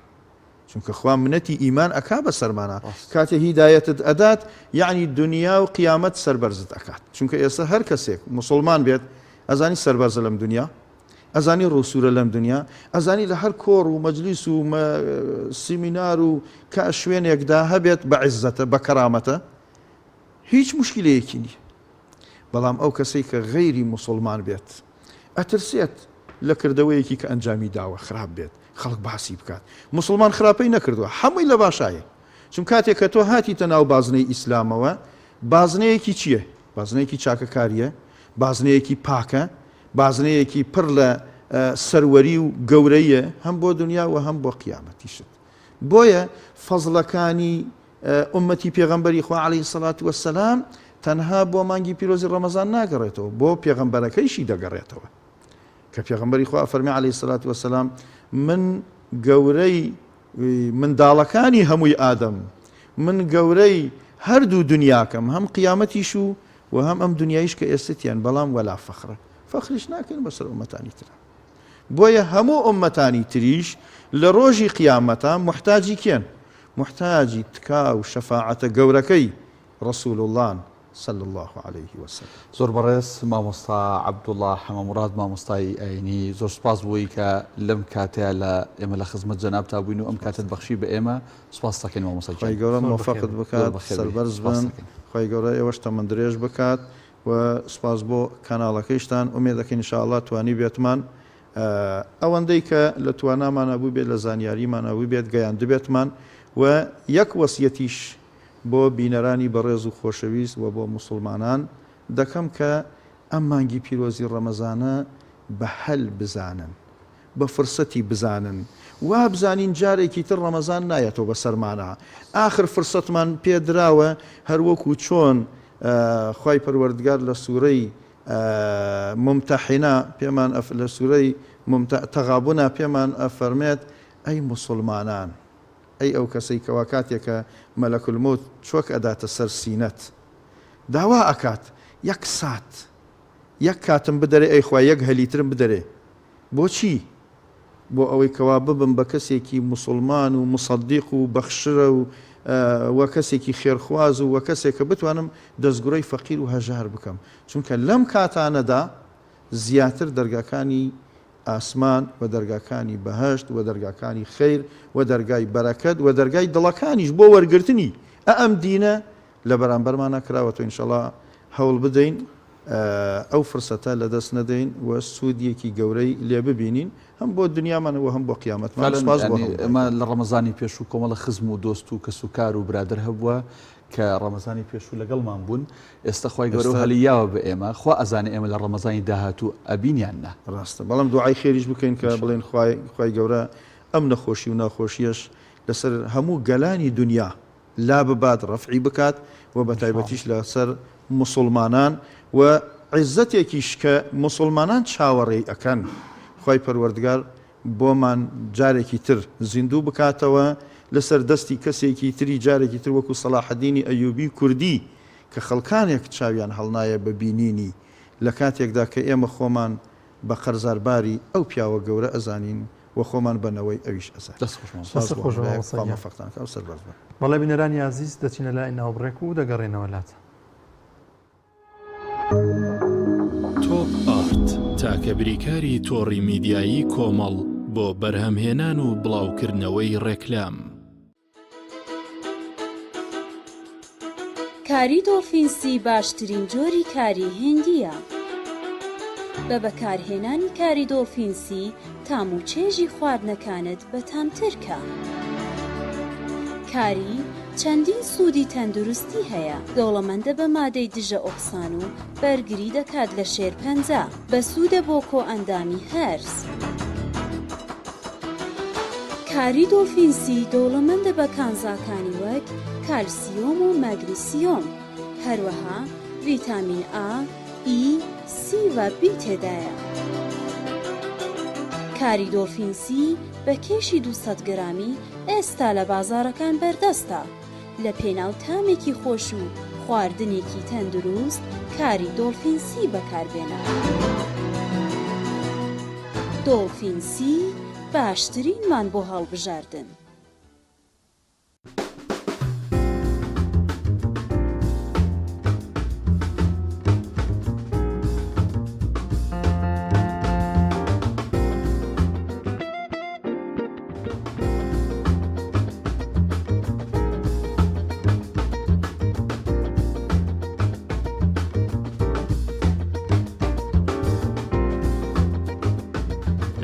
چونکە خوا منەتی ئیمان ئەکا بەسەرمانا کاتێ هیدایەتت ئەدات یەعنی دونیا و قیامەت سەربەرزت ئەکات چونکە ئێستا هەر کەسێک موسڵمان بێت ئەزانی سەربەرزە لەم دونیا ئەزانی ڕووسورە لەم دونیا ئەزانی لە هەر کۆڕ و مەجلیس و سیمینار و کە شوێنێکدا هەبێت بە عیزەتە بە کەرامەتە هیچ مشکلەیەکی نییە بەڵام ئەو کەسەی کە غەیری موسڵمان بێت ئەترسێت لە کردەوەیەکی کە ئەنجامی داوە خراپ بێت خەڵک باسی بکات موسڵمان خراپەی نەکردووە حەمووی لە باشایە چون کاتێک کە تۆ هاتیتە ناو بازنەی ئیسلامەوە بازنەیەکی چییە بازنەیەکی چاکەکاریە بازنەیەکی پاکە بازنەیەکی پڕ لە سەروەری و گەورەیە هەم بۆ دنیا و هەم بۆ قیامەتیشت بۆیە فەزڵەکانی ئوممەتی پێغەمبەری خوا علیە الصلوە والسلام تەنها بۆ مانگی پیرۆزی ڕەمەزان ناگەڕێتەوە بۆ پێغەمبەرەکەیشی دەگەڕێتەوە کە پێغەمبەری خوا فەرمی علیە الصلوە والسلام من گەورەی منداڵەکانی هەمووی ئادەم من گەورەی هەردوو دنیاکەم هەم قیامەتیش و و هەم ئەم دنیایش کە ئێستیان بەڵام وەلا فەخرە فەخریش ناکەین بەسەر ئومەتانی ترە بۆیە هەموو ئوممەتانی تریش لە ڕۆژی قیامەتا موحتاجی کێن؟ موحتاجی تکا و شەفاعەتە گەورەکەی ڕەسول اللەن صلی اللە علیه وسلم. زۆر بەڕێز مامۆستا عەبدوڵا حەمە موراد مامۆستای ئاینی زۆر سوپاس بۆی کە لەم کاتەیا لە ئێمە لە خزمەت جەنابتا بووین و ئەم کاتەت بەخشی بە ئێمە سوپاست دەکەین مامۆستا گیان. خوای گەورە زۆر مۆفەقت بەخێر بێی. بکات زۆر بەخێر بێی. سەربەرز سوپاست بن دەکەین. خوای گەورە ئێوەش تەمەن درێژ بکات. و سوپاس بۆ کەناڵەکەیشتان ئومێد ئەکەین ان شاء اللە توانیبێتمان ئەوەندەی کە لە توانامانا بووبێت لە زانیاریمانا بووبێت گەیاندبێتمان و یەک وەسیەتیش بۆ بینەرانی بەڕێز و خۆشەویست و بۆ موسڵمانان دەکەم کە ئەم مانگی پیرۆزی ڕەمەزانە بە هەل بزانن بە فرسەتی بزانن وابزانین جارێکی تر ڕەمەزان نایەتەوە بەسەرمانا ئاخر فرسەتمان پێ دراوە هەروەکو چۆن خوای پەروەردگار لە سورەی ممتحنە پێمان لە سورەی تەغابونا پێمان ئەفەرمێت ئەی موسڵمانان ئەی ئەو کەسەی کەوا کاتێکە مەلەک الموت چۆک ئەداتە سەر سینەت داوا ئەکات یەک سات یەک کاتم بدەرێ ئەی خوا یەک هەلی ترم بدەرێ بۆچی؟ بۆ ئەوەی کەوا ببم بە کەسێکی موسڵمان و موسەدیق و بەخشرە و وە کەسێکی خێرخواز و وە کەسێک کە بتوانم دەستگرۆی فەقیر و هەژار بکەم چونکە لەم کاتانەدا زیاتر دەرگاکانی ئاسمان و دەرگاکانی بەهەشت و دەرگاکانی خەیر و دەرگای بەرەکەت و دەرگای دڵەکانیش بۆ وەرگرتنی ئەم دینە لە بەرامبەرمانا کراوەتەوە ان شاءاللە هەوڵ بدەین ئەو فرسەتە لەدەست نەدەین و سوودیەکی گەورەی لێ ببینین هەم بۆ دنیامان و هەم بۆ قیامەتمان سوپاس بۆ هەموو ئێمە لە ڕەمەزانی پێشوو کۆمەڵە خزم و دۆست و کەس و کار و برادەر هەبووە کە ڕەمەزانی پێشوو لەگەڵمان بوون ئێستا خوای گەورە هەلی یاوە بە ئێمە خوا ئەزانێ ئێمە لە ڕەمەزانی داهاتوو ئەبین یان نا ڕاستە بەڵام دوعای خێریش بکەین کە بڵێن خوای خوای گەورە ئەم نەخۆشی و ناخۆشیەش لەسەر هەموو گەلانی دنیا لاببات ڕەفعی بکات و بەتایبەتیش لەسەر موسوڵمانان و عیزەتێکیش کە موسوڵمانان چاوەڕێی ئەکەن خوای پەروەردگار بۆمان جارێکی تر زیندوو بکاتەوە لەسەر دەستی کەسێکی تری جارێکی تر وەکو سەڵاحەدینی ئەیوبی کوردی کە خەڵکانێک چاویان هەڵنایە بە بینینی لە کاتێکدا کە ئێمە خۆمان بە قەرزارباری ئەو پیاوە گەورە ئەزانین و خۆمان بە نەوەی ئەویش ئەزانین. دەست خۆش مامۆستا. سوپاس دەست بۆ خۆش هەموو لایەک مامۆستا خوا گیان. مۆفەقتان کا و سەربەرز بن. بەڵێ بینەرانی ئازیز دەچینە لای ناوبڕێک و دەگەڕێینەوە لاتان. تۆپ ئارت تاکە بریکاری تۆڕی میدیایی کۆمەڵ بۆ بەرهەمهێنان و بڵاوکردنەوەی ڕێکلام. کاری دۆڵفینسی باشترین جۆری کاری هیندییە. بە بەکارهێنانی کاری دۆڵفین سی تام و چێژی خواردنەکانت بەتامتر کە. کاری چەندین سوودی تەندروستی هەیە، دەوڵەمەندە بە مادەی دژە ئۆکسان و بەرگری دەکات لە شێرپەنجە، بەسوودە بۆ کۆئەندامی هەرس. کاری دۆڵفین سی دەوڵەمەندە بە کانزاکانی وەک کالسیۆم و مەگنسیۆم، هەروەها ڤیتامین ئا، ئی، سی و بی تێدایە. کاری دۆڵفین سی بە کێشی 200 گرامی ئێستا لە بازاڕەکان بەردەستە. لە پێناو تامێکی خۆش و خواردنێکی تەندروست کاری دۆڵفین سی بەکاربێنە. دۆڵفین سی باشترینمان بۆ هەڵبژاردن.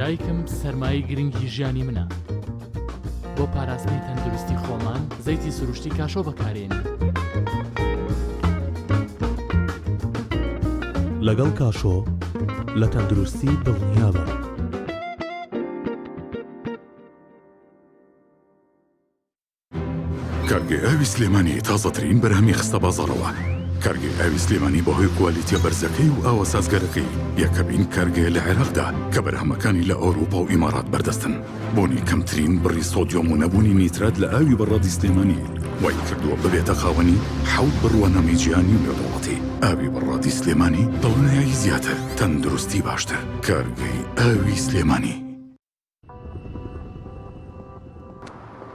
دایکم سەرمایەی گرنگی ژیانی منە. بۆ پاراستنی تەندروستی خۆمان زەیتی سروشتی کاشۆ بەکارێنین. لەگەڵ کاشۆ لە تەندروستی دڵنیابە. کارگەی ئاوی سلێمانی تازەترین بەرهەمی خستە بازاڕەوە. کارگەی ئاوی سلێمانی بەهۆی کوالیتیە بەرزەکەی و ئاوە سازگارەکەی یەکەمین کارگەیە لە عێراقدا کە بەرهەمەکانی لە ئەوروپا و ئیمارات بەردەستن. بوونی کەمترین بڕی سۆدیۆم و نەبوونی نیترات لە ئاوی بەڕادی سلێمانی وای کردووە ببێتە خاوەنی حەوت بڕوانامەی جیهانی و نێودەوڵەتی. ئاوی بەڕادی سلێمانی دڵنیایی زیاتر، تەندروستی باشتر. کارگەی ئاوی سلێمانی.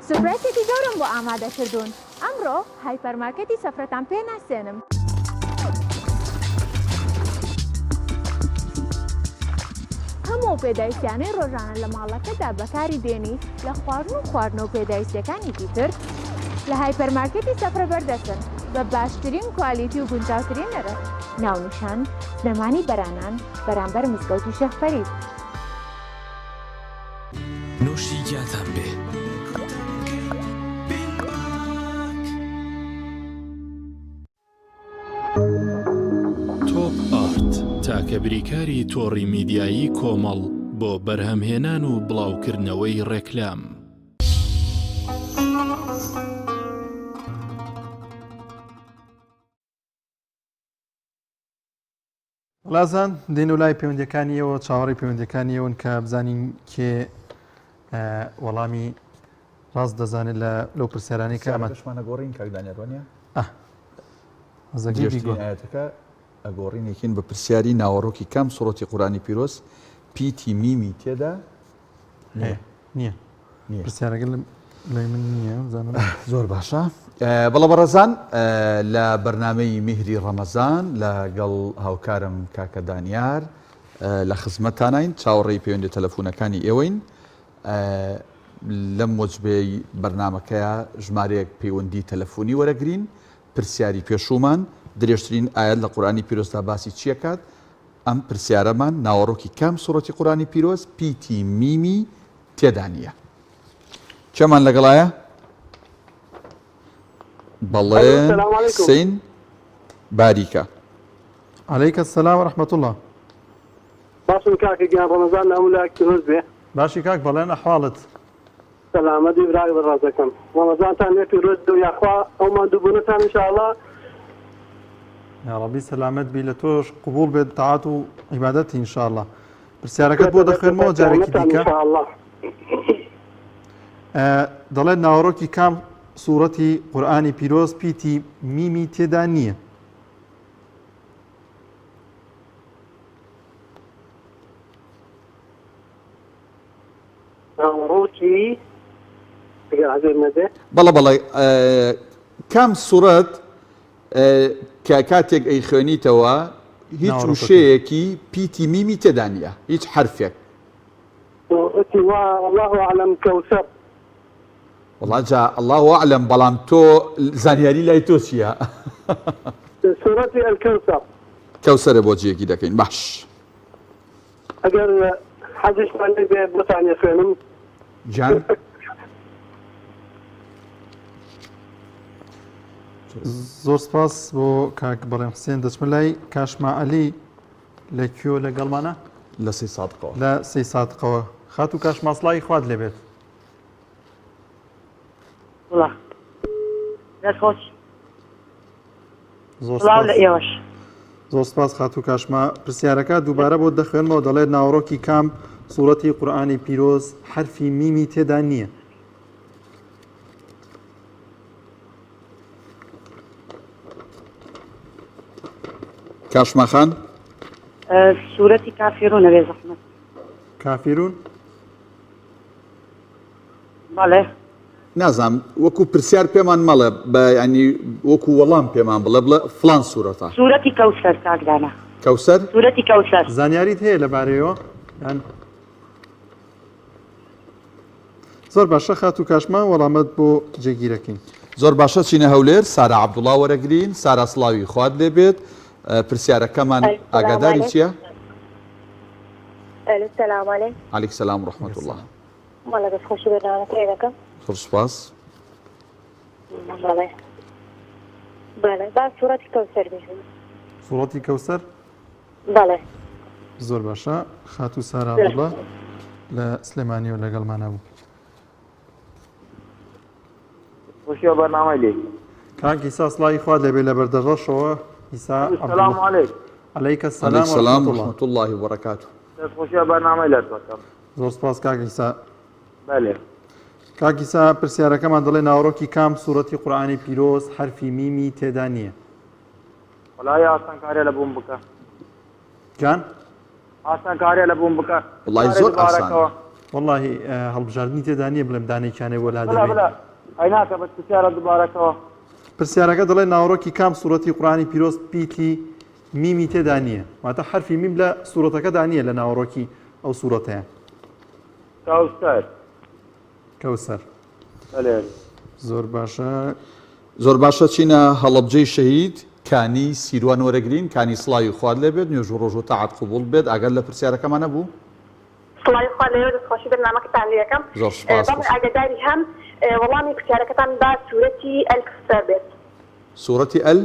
سوپرایسێکی گەورەم بۆ ئامادە کردوون ئەمڕۆ هایپەرمارکێتی سەفرەتان پێ ناسێنم. هەموو ئەو پێداویستیانەی ڕۆژانە لە ماڵەکەدا بەکاری دێنی لە خواردن و خواردنەوە پێداویستیەکانی تر لە هایپەرمارکێتی سەفرە بەردەستن بە باشترین کوالیتی و گونجاوترین نرخ. ناونیشان، سلێمانی بەرانان، بەرامبەر مزگەوتی شێخ فەرید. نۆشی گیانتان بێ. تۆپ ئارت تاکە بریکاری تۆڕی میدیایی کۆمەڵ بۆ بەرهەمهێنان و بڵاوکردنەوەی ڕێکلام. وڵازان دێن و لای پەیوەندەکانی ئێوە چاوەڕی پەیوەندەکانی ئێوەن کە بزانین کێ وەڵامی ڕاست دەزانێت لە لەو پرسیارانی کە ئەمە شمانە گۆڕین کاک دانیار وانە ئاەتەکە ئەگۆڕینێکین بە پرسیاری ناوەڕۆکی کام سوڕەتی قورانی پیرۆز پیتی میمی تێدا نییە نییە پرسیارەکە لای من نییە بزانم زۆر باشە بەڵە بەڕێزان لە بەرنمەی میهری ڕەمەزان لەگەڵ هاوکارم کاکە دانیار لە خزمەتانین چاوەڕێی پەیوەندی تەلەفۆنەکانی ئێوەین لەم وەجبەی بەرنمەکەیە ژمارەیەک پەیوەندی تەلەفۆنی وەرەگرین پرسیاری پێشوومان درێژترین ئاەت لە قورانی پیرۆزدا باسی چیەکات ئەم پرسیارەمان ناوەڕۆکی کام سوڕەتی قورانی پیرۆز پیتی میمی تێدا نییە؟ کێمان لەگەڵایە؟ بەڵێن حسین باریکە. علیک السلام و رحمة اللە. باشم کاکە گیان ڕەمەزان لە هەموو لایەک پیرۆز بێ. باشی کاک بەڵێن ئەحواڵت؟ سەلامەت بی برای بەڕێزەکەم ڕەمەزانتان لێ پیرۆز بێ و یاخوا ئەو ماندووبوونەتان ان شاء اللە. یاڕەبی سەلامەت بی لە تۆش قبوڵ بێت تاعات و عیبادەتی ان شاء اللە پرسیارەکەت بۆ دەخوێنمەوە جارێکی دیکە دەڵێت ناوەڕۆکی کام سوورەتی قورئانی پیرۆز پیتی میمی تێدا نییە ناوەڕۆکی ئەگەر عەزێت نەبێ. بەڵێ بەڵێ کام سوڕەت کە کاتێک ئەیخوێنیتەوە هیچ وشەیەکی پیتی میمی تێدا نییە هیچ حەرفێک. وتی وا اللە اعلم کەوسەر. وەڵا جا اللە اعلم بەڵام تۆ زانیاری لای تۆ چییە؟ سوڕەتی الکوثر. کەوسەرە بۆ جێگی دەکەین باش. ئەگەر حەزیشتان لێ بێ بۆتان ئەخوێنم. گیان. زۆر سپاس بۆ کاک بەڵێن حسێن دەچمە لای کاشما عەلی لە کوێ لەگەڵمانە؟ لە سەی سادقەوە. لە سەی سادقەوە خاتوو کاشما سڵاوی خوات لێبێت. وڵا دەست خۆش. زۆر سڵاو لە سپاس. ئێوەش. زۆر سپاس خاتوو کاشما پرسیارەکە دووبارە بۆت دەخوێنمەوە دەڵێت ناوەڕۆکی کام سوڕەتی قورئانی پیرۆز حەرفی میمی تێدا نییە؟ کاشما خان سورەتی کافیرونە بێ زەحمەت. کافیرون؟ بەڵێ. نازانم وەکو پرسیار پێمان مەڵێ بە یانی وەکو وەڵام پێمان بڵێ بڵێ فڵان سورەتە. سورەتی کەوسەر کاک دانا. کەوسەر؟ سورەتی کەوسەر. زانیاریت هەیە لەبارەیەوە یان؟ زۆر باشە خاتوو کاشما وەڵامت بۆ جێگیرەکەین. زۆر باشە چینە هەولێر سارا عەبدوڵا وەرەگرین سارا سڵاوی خوات لێ بێت پرسیارەکەمان ئاگاداری چیە؟ سلام علیک. علیک سلام و رحمة اللە. وەڵا دەست خۆشی بەرنامەکەی دەکەم. زۆر سوپاس. بەڵێ بەڵێ با سوڕەتی کەوسەر بێ. سوڕەتی کەوسەر؟ بەڵێ. زۆر باشە خاتوو سارا عەبدوڵا لە سلێمانیەوە لەگەڵمانە بوو. خۆشی و بەرنامەی لێ. کاک ئیسا سڵاوی خوات لێبێ لە بەردەڕەشەوە ئیسا سلام علیک. علیک السلام و سلام رحمة و الله. رحمة الله و برکاته. دەست خۆشی و بەرنامەی لەت بەکەم. زۆر سپاس کاک ئیسا. بەلێ. کاک ئیسا پرسیارەکەمان دەڵێ ناوەڕۆکی کام سوڕەتی قورئانی پیرۆز حەرفی میمی تێدا نییە؟ وەڵایی ئاسانکاریە لە بۆم بکە. گیان؟ ئاسانکاریە لە بۆم بکە. وەڵایی زۆر ئاسانە. وەڵاهی هەڵبژاردنی تێدا نییە بڵێم دانەیەکیانێ بۆ لا بلا دەبەین. بلا ئەی ناکە بەس پرسیارە دوبارەکەوە. پرسیارەکە دەڵێ ناوەڕۆکی کام سوڕەتی قورئانی پیرۆز پیتی میمی تێدا نییە؟ واتە حەرفی میم لە سوڕەتەکەدا نییە لە ناوەڕۆکی ئەو سوڕەتەیە. کەوسەر. کەوسەر. بەلێ. زۆر باشە. زۆر باشە چینە هەڵەبجەی شەهید کانی سیروان وەرەگرین کانی سڵاوی خوات لێبێت نوێژ و ڕۆژوو تاعەت قبوڵ بێت ئاگات لە پرسیارەکەمان نەبوو؟ سڵاوی خوا لێوە دەست خۆشی بەرنامەکەتان لێ ئەکەم زۆر سوپاس بەڵێ ئاگاداری هەم وەڵامی پرسیارەکەتان با سورەتی الکوثر بێت. سورەتی ال؟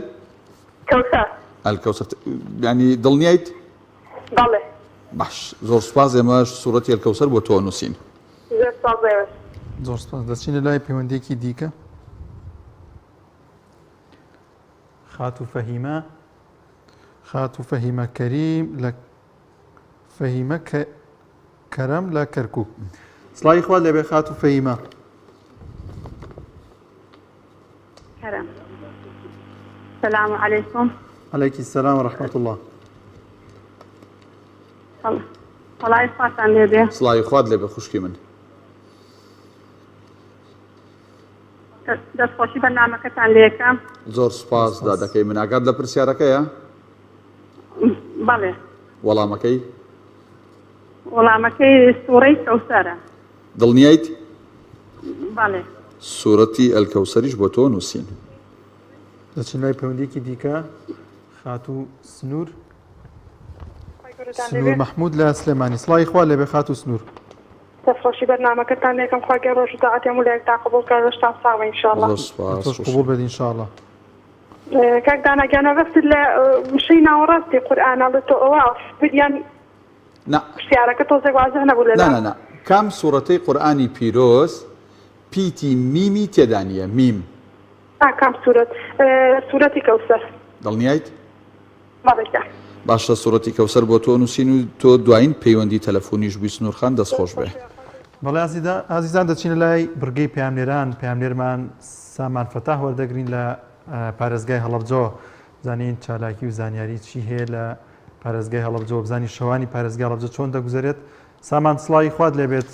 کەوسەر. الکوثر یانی دڵنیایت؟ بەڵێ. باش زۆر سوپاس ئێمەش سورەتی الکوثر بۆ تۆ نووسین. زۆر سوپاس بۆ ئێوەش. زۆر سوپاس دەچینە لای پەیوەندیەکی دیکە خاتوو فەهیمە خاتوو فەهیمە کەریم لە فەهیمە کەرەم لە کەرکک سڵاوی خوا لێبێ خاتوو فەهیمە کەرەم سلام علیکم علیکی السلام و رحمة الله سڵاوی خواتان لێ بێ. سڵاوی خوات لێ بێ خوشکی من. دەست خۆشی بەرنامەکەتان لێکەم. زۆر سوپاس دادەکەی من ئاگات لە پرسیارەکەیە؟ بەڵێ. وەڵامەکەی؟ وەڵامەکەی سوڕەی کەوسەرە. دڵنیایت؟ بەڵێ. سورەتی الکوثریش بۆ تۆ نووسین. دەچین لای پەیوەندیەکی دیکە خاتوو سنوور. سنوور مەحمود لە سلێمانی سڵاوی خوا لێبێ خاتوو سنوور. دەست خۆشی بەرنامەکەتان لێکەم خوا گیان ڕۆژ و تاعەتی هەموو لایەکتان قبوڵ کات لەشتان ساغ بێ ان شاء اللە. زۆر سوپاس تۆش قبوڵ بێت ان شاء اللە. کاک دانا گیان مەبەستت لە وشەی ناوەڕاستی قورئانە ڵێ تۆ ئەوە یان نا پرسیارەکە تۆزێک وازح نەبوو نا لەلام. نا نا کام سوڕەتەی قورئانی پیرۆز پیتی میمی تێدا نییە میم. ئا کام سورەت سورەتی کەوسەر. دڵنیایت؟ بەڵێ گیان. باشە سوڕەتی کەوسەر بۆ تۆ نوسین و تۆ دواین پەیوەندی تەلەفونیش بوی سنور خان دەست خۆش بێ. بەڵێ ئازیزان دەچینە لای بڕگەی پەیامنێران، پەیامنێرمان سامان فەتاح وەردەگرین لە پارێزگای هەڵەبجەوە بزانین چالاکی و زانیاری چی هەیە لە پارێزگای هەڵەبجەوە بزانین شەوانی پارێزگای هەڵەبجە چۆن دەگوزەرێت سامان سڵاوی خوات لێبێت.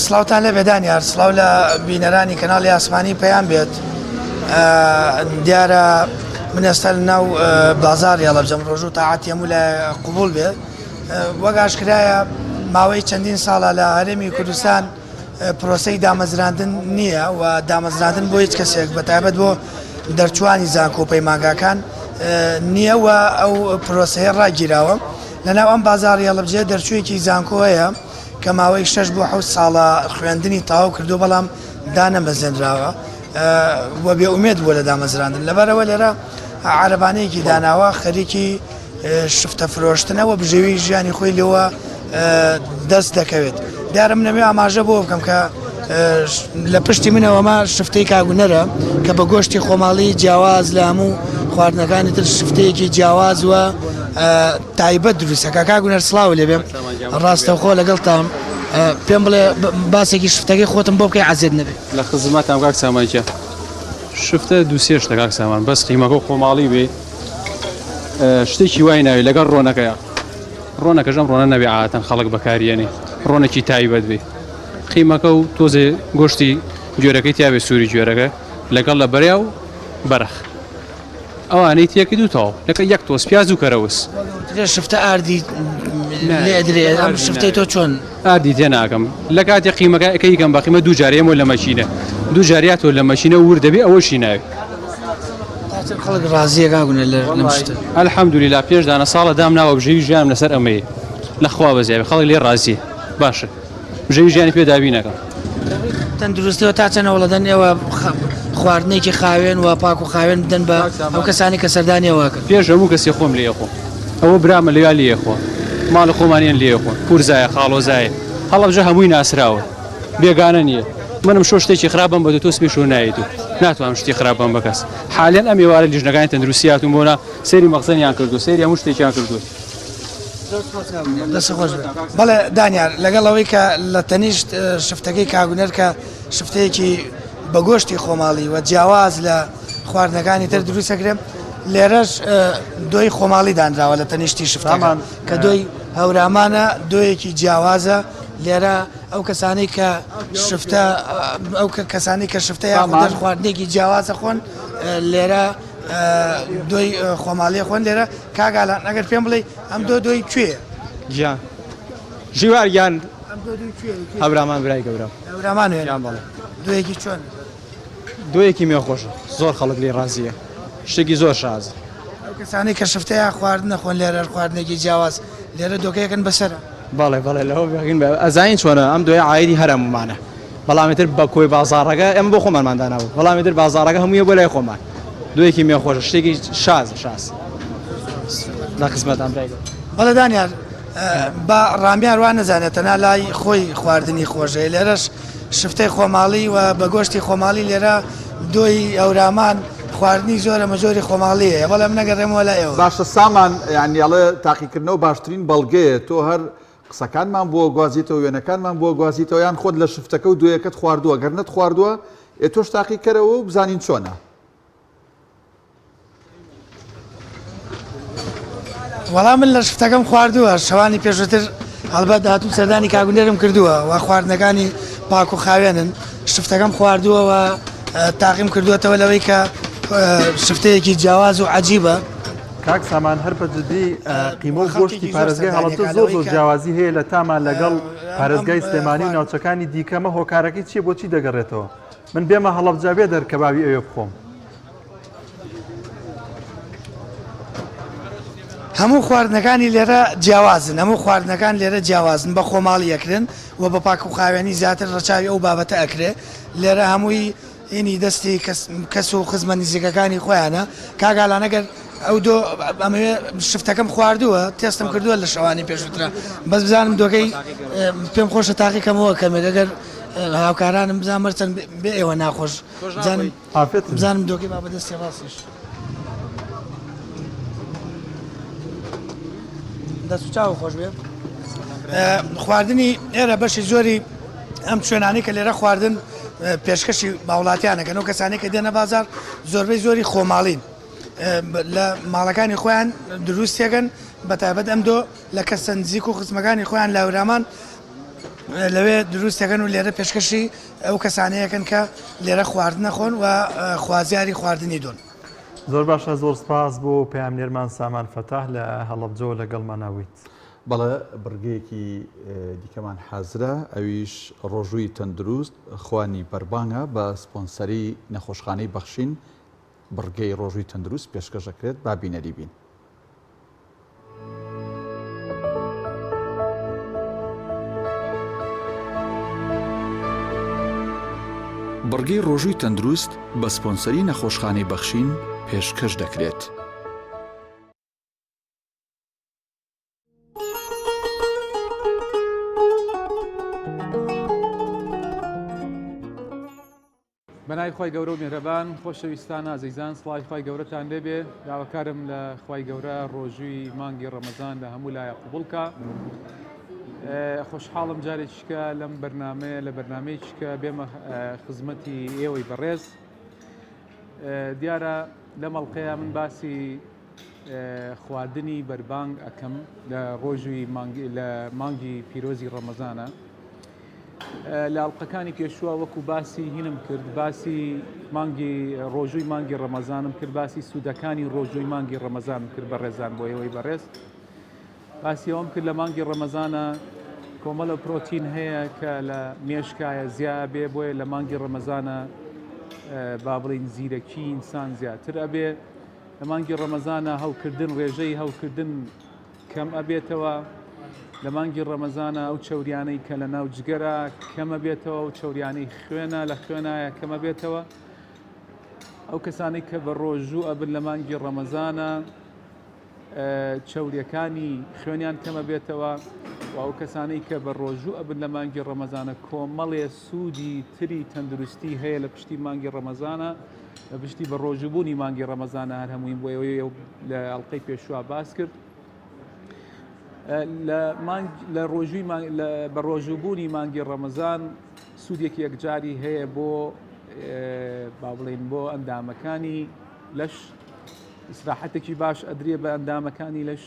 سڵاوتان لێبێ دانیار سڵاو لە بینەرانی کەناڵی ئاسمانی پەیام بێت دیارە من ئێستا لە ناو بازاری هەڵەبجەم ڕۆژ و تاعاتی هەموو لە قوبول بێت وەک ئاشکرایە ماوەی چەندین ساڵە لە هەرێمی کوردستان پرۆسەی دامەزراندن نییە و دامەزراندن بۆ هیچ کەسێک بە تایبەت بۆ دەرچوانی زانکۆ و پەیمانگاکان. نییە و ئەو پرۆسەیە ڕاگیراوە. لەناو ئەم بازاڕی هەڵەبجەیە دەرچوویەکی زانکۆ هەیە کە ماوەی شەش بۆ حەوت ساڵە خوێندنی تەواو کردووە بەڵام دانەمەزێنراوە و بێ ئومێد بووە لە دامەزراندن لەبەرئەوە لێرە عەرەبانەیەکی داناوە خەریکی شفتە فرۆشتنە و بژێوی ژیانی خۆی لەوە دەست دەکەوێت دیارە من ئەمەوێ ئاماژە بۆ بکەم کە لە پشتی منەوەمە شفتەی کاگونەرە کە بە گۆشتی خۆماڵی جیاواز لە هەموو خواردنەکانی تر شفتەیەکی جیاواز وە تایبەت دروستەکە کاگونەر سڵاو لێبێ ڕاستەوخۆ لەگەڵتان پێم بڵێ باسێکی شفتەکەی خۆتم بۆ بکەی عەزێت نەبێ. لە خزمەتام کاک سامان گیان. شفتە دوو سێ شتە کاک سامان بەس قیمەکە و خۆماڵی بێ شتێکی وای ناوی لەگەڵ ڕۆنەکەیە ڕۆنەکەش ئەم ڕۆنە نەبێ عادەتەن خەڵک بەکاریەنێ ڕۆنێکی تایبەت بێ قیمەکە و تۆزێ گۆشتی گوێرەکەی تیابێ سووری گوێرەکە لەگەڵ لە بەریا و بەرخ ئەوانەی تێکرد و تەواو لەکە یەک تۆز پیاز و کەرەوز. ترێ شفتە ئاردی لێ ئەدرێ ئەم شفتەی تۆ چۆن؟ ئاردی تێ ناکەم لە کاتی قیمەکە ئەکەی کەم بە قیمە دوو جار ئێمە لە مەکینە دوو جار یا تۆ لە مەکینە ورد دەبێ ئەوەشی ناوێ. تا چەند خەڵک ڕازیە کاک هونەر لە لەم شتە؟ الحمدللە پێش دانە ساڵە دام ناوە بژێوی ژیانم لەسەر ئەمەیە لە خوا بەزیابێ خەڵک لێ ڕازیە باشە. بژێوی ژیانی پێ دابین ئەکەم. تەندروستیەوە تا چەند هەوڵەدەن ئێوە خواردنێکی خاوێن و پاک و خاوێن بدەن بە ئەو کەسانی کە سەردانی ئێوە ئەکەن؟ پێش هەموو کەسێ خۆم لێ ئەخۆم ئەوە برامە لەویا لێ ئەخۆن ماڵی خۆمانیان لێ ئەخۆن پورزایە خاڵۆزایە هەڵەبجە هەمووی ناسراوە بێگانە نییە منم شۆ شتێکی خراپ بم بە تۆ سپی شۆ نایەت و ناتوانم شتی خراپ بم بە کەس حالیان ئەم ئێوارە لیژنەکانی تەندروستی هاتوون بۆ نا سەیری مەخزەنیان کردو سەیری هەموو شتێکیان کردووە. دەست خۆش بێت. بەڵێ دانیار لەگەڵ ئەوەی کە لە تەنیشت شفتەکەی کاگونەر کە شفتەیەکی بە گۆشتی خۆماڵی و جیاواز لە خواردنەکانی تر دروستەکرێت لێرەش دۆی خۆماڵی دانراوە لە تەنیشتی شفتەکە کە دۆی هەورامانە دۆیەکی جیاوازە لێرە ئەو کەسانی کە شفتە ئەو کەسانی کە شفتە یاخود خواردنێکی جیاوازە خۆن لێرە دۆی خۆماڵیە خۆن لێرە کاک ئالان ئەگەر پێم بڵێی ئەم دۆ دۆی کوێیە؟ گیان ژیوار گیان ئەم دۆ دۆی کوێیە؟ هەورامان برای گەورەم. هەورامان وێنە؟ گیان بەڵێ. دۆیەکی چۆن؟ دۆیەکی مێ خۆشە زۆر خەڵک لێی ڕازییە شتێکی زۆر شازە. ئەو کەسانەی کە شفتەیە خواردن ئەخۆن لێرە خواردنێکی جیاواز لێرە دۆکەیەکن بەسەرە. بەڵێ بەڵێ لەوە بێگین بە ئەزانین چۆنە ئەم دۆیە عایدی هەر هەموومانە بەڵام ئیتر بە کۆی بازاڕەکە ئێمە بۆ خۆمانمان دانابوو بەڵام ئیتر بازاڕەکە هەموویە بۆ لای خۆمان دۆیەکی مێ خۆشە شتێکی شازە شاز لە خزمەتان برای گەورە. بەڵێ دانیار با ڕامیار وا نەزانێت تەنها لای خۆی خواردنی خۆشە لێرەش شفتەی خۆماڵی و بە گۆشتی خۆماڵی لێرە دۆی هەورامان خواردنی زۆرە مەجۆری خۆماڵی هەیە بەڵێ من ئەگەڕێمەوە لای ئێوە. باشە سامان یانی ئەڵێ تاقیکردنەوە باشترین بەڵگەیە تۆ هەر قسەکانمان بۆ گوازیتەوە وێنەکانمان بۆ گوازیتەوە یان خۆت لە شفتەکە و دۆیەکەت خواردووە گەر نەتخواردووە ئێ تۆش تاقیکەرەوە و بزانین چۆنە. وەڵا من لە شفتەکەم خواردووە شەوانی پێشووتر هەڵبەت هاتووم سەردانی کاگونێرم کردووە و خواردنەکانی پاک و خاوێنن شفتەکەم خواردووە و تاقیم کردووەتەوە لەوەی کە شفتەیەکی جیاواز و عجیبە کاک سامان هەر بە جدی قیمە و گۆشتی پارێزگای هەڵەبجە زۆر زۆر جیاوازی هەیە لە تامان لەگەڵ پارێزگای سلێمانی و ناوچەکانی دیکەمە هۆکارەکەی چییە بۆچی دەگەڕێتەوە من بێمە هەڵەبجە بێ دەرکەبابی ئەوێ بخۆم. هەموو خواردنەکانی لێرە جیاوازن هەموو خواردنەکان لێرە جیاوازن بە خۆماڵی ئەکرێن و بە پاک و خاوێنی زیاتر ڕەچاوی ئەو بابەتە ئەکرێ لێرە هەمووی ئینی دەستی کەس کەس و خزمە نزیکەکانی خۆیانە کاک ئالان ئەگەر ئەو دۆ ئەمەوێ شفتەکەم خواردووە تێستم کردووە لە شەوانی پێشووترا بەس بزانم دۆکەی پێم خۆشە تاقیکەمەوە کەمێک ئەگەر هاوکارانم بزانم هەرچەند بێ ئێوە ناخۆش بزانم بزانم دۆکەی با بەدەستی ڕاستیش دەست و چاو خۆش بێ خواردنی ئێرە بەشی زۆری ئەم شوێنانەی کە لێرە خواردن پێشکەشی باوڵاتیانەکەن و کەسانی کە دێنە بازار زۆربەی زۆری خۆماڵین لە ماڵەکانی خۆیان دروستێکن بە تایبەت ئەم دۆ لە کەسە نزیک و خزمەکانی خۆیان لاورامان لەوێ دروستەکەن و لێرە پێشکەشی ئەو کەسانەیەکەن کە لێرە خواردنە خۆن و خوازیاری خواردنی دۆن. زۆر باشە زۆر سپاس بۆ پەیامنێرمان سامان فەتاح لە هەڵەبجەوە لەگەڵمانا بوویت. بەڵێ بڕگەیەکی دیکەمان حازرە ئەویش ڕۆژووی تەندروست خوانی بەربانگە بە سپۆنسەری نەخۆشخانەی بەخشین. بڕگەی ڕۆژووی تەندروست پێشکەش ئەکرێت با بینەری بین. بڕگەی ڕۆژووی تەندروست بە سپۆنسەری نەخۆشخانەی بەخشین پێشکەش دەکرێت. بەناوی خوای گەورە و میهرەبان خۆشەویستان ئازیزان سڵاوی خوای گەورەتان لێبێ داواکارم لە خوای گەورە ڕۆژووی مانگی ڕەمەزان لە هەموو لایە قوبڵ کا خۆشحاڵم جارێکیکە لەم بەرنمەیە لە بەرنمەیەکیکە بێمە خزمەتی ئێوەی بەڕێز دیارە لەم ئەڵلقەیە من باسی خواردنی بەربانگ ئەکەم لە ڕۆژی لە مانگی پیرۆزی ڕەمەزانە لە ئەڵلقەکانی پێشووە وەکو باسی هینم کرد باسی مانگی ڕۆژووی مانگی ڕەمەزانم کرد باسی سوودەکانی ڕۆژووی مانگی ڕەمەزانم کرد بە ڕێزان بۆ ئێوەی بەڕێز باسی ئەوم کرد لە مانگی ڕەمەزانە کۆمەڵە پرۆتین هەیە کە لە مێشکایە زیا بێ بۆیە لە مانگی ڕەمەزانە با بڵین زیرەکی ئینسان زیاتر ئەبێ لە مانگی ڕەمەزانە هەوکردن ڕێژەی هەوکردن کەم ئەبێتەوە، لە مانگی ڕەمەزانە ئەو چەوریانەی کە لە ناو جگەرە کەم ئەبێتەوە، ئەو چەوریانەی خوێنە لە خوێنایە کەم ئەبێتەوە. ئەو کەسانەی کە بە ڕۆژوو ئەبن لە مانگی ڕەمەزانە چەوریەکانی خوێنیان کەمە بێتەوە و ئەو کەسانەی کە بە ڕۆژوو ئەبن لە مانگی ڕەمەزانە کۆمەڵێ سوودی تری تەندروستی هەیە لە پشتی مانگی ڕەمەزانە لە پشتی بە ڕۆژووبوونی مانگی ڕەمەزانە هەر هەموویم بۆ ئێوەی لە ئەڵلقەی پێشوە باس کرد لە مانگ لە ڕۆژووی بە ڕۆژووبوونی مانگی ڕەمەزان سوودێکی یەکجاری هەیە بۆ با بڵین بۆ ئەندامەکانی لەش ئیسراحەتێکی باش ئەدرێ بە ئەندامەکانی لەش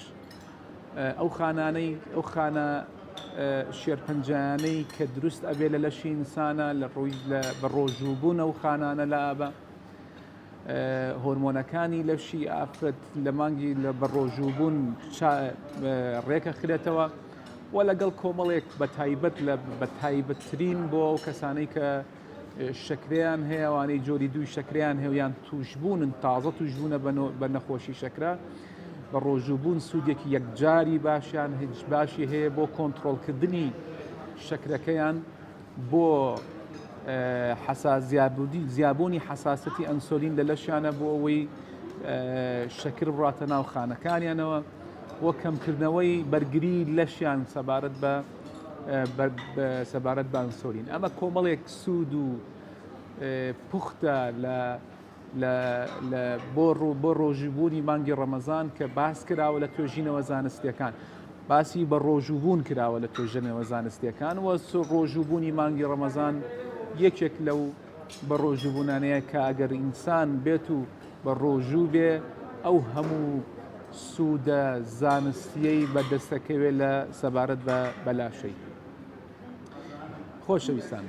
ئەو خانانەی ئەو خانە شێرپەنجانەی کە دروست ئەبێ لە لەشی ئینسانە لە ڕووی لە بە ڕۆژووبوون ئەو خانانە لە ئابە هۆرمۆنەکانی لەشی ئافرەت لە مانگی لە بە ڕۆژووبوون ڕێکەخرێتەوە و لەگەڵ کۆمەڵێک بە تایبەت لە بە تایبەتترین بۆ ئەو کەسانەی کە شەکرەیان هەیە ئەوانەی جۆری دووی شەکرەیان هەیە یان تووشبوونن تازە تووشبوونە بە نەخۆشی شەکرە بە ڕۆژووبوون سوودێکی یەکجاری باشیان هیچ باشی هەیە بۆ کۆنتترۆلکردنی شەکرەکەیان بۆ حەسازیابودی زیابوونی حەساسەتی ئەنسۆلین لە لەشیانە بۆ ئەوەی شەکر بڕاتە ناو خانەکانیانەوە و کەمکردنەوەی بەرگری لەشیان سەبارەت بە سەبارەت بە ئەنسۆلین ئەمە کۆمەڵێک سوود و پوختە لە لە بۆ ڕوو بۆ ڕۆژووبوونی مانگی ڕەمەزان کە باس کراوە لە توێژینەوە زانستیەکان باسی بە ڕۆژووبوون کراوە لە توێژەنەوە زانستیەکان و ڕۆژووبوونی مانگی ڕەمەزان یەکێک لەو بە ڕۆژووبوونانەیە کە ئەگەر ئینسان بێت و بە ڕۆژوو بێ ئەو هەموو سوودە زانستیەی بەدەستەکەوێ لە سەبارەت بە بەلاشەی خۆشەویستان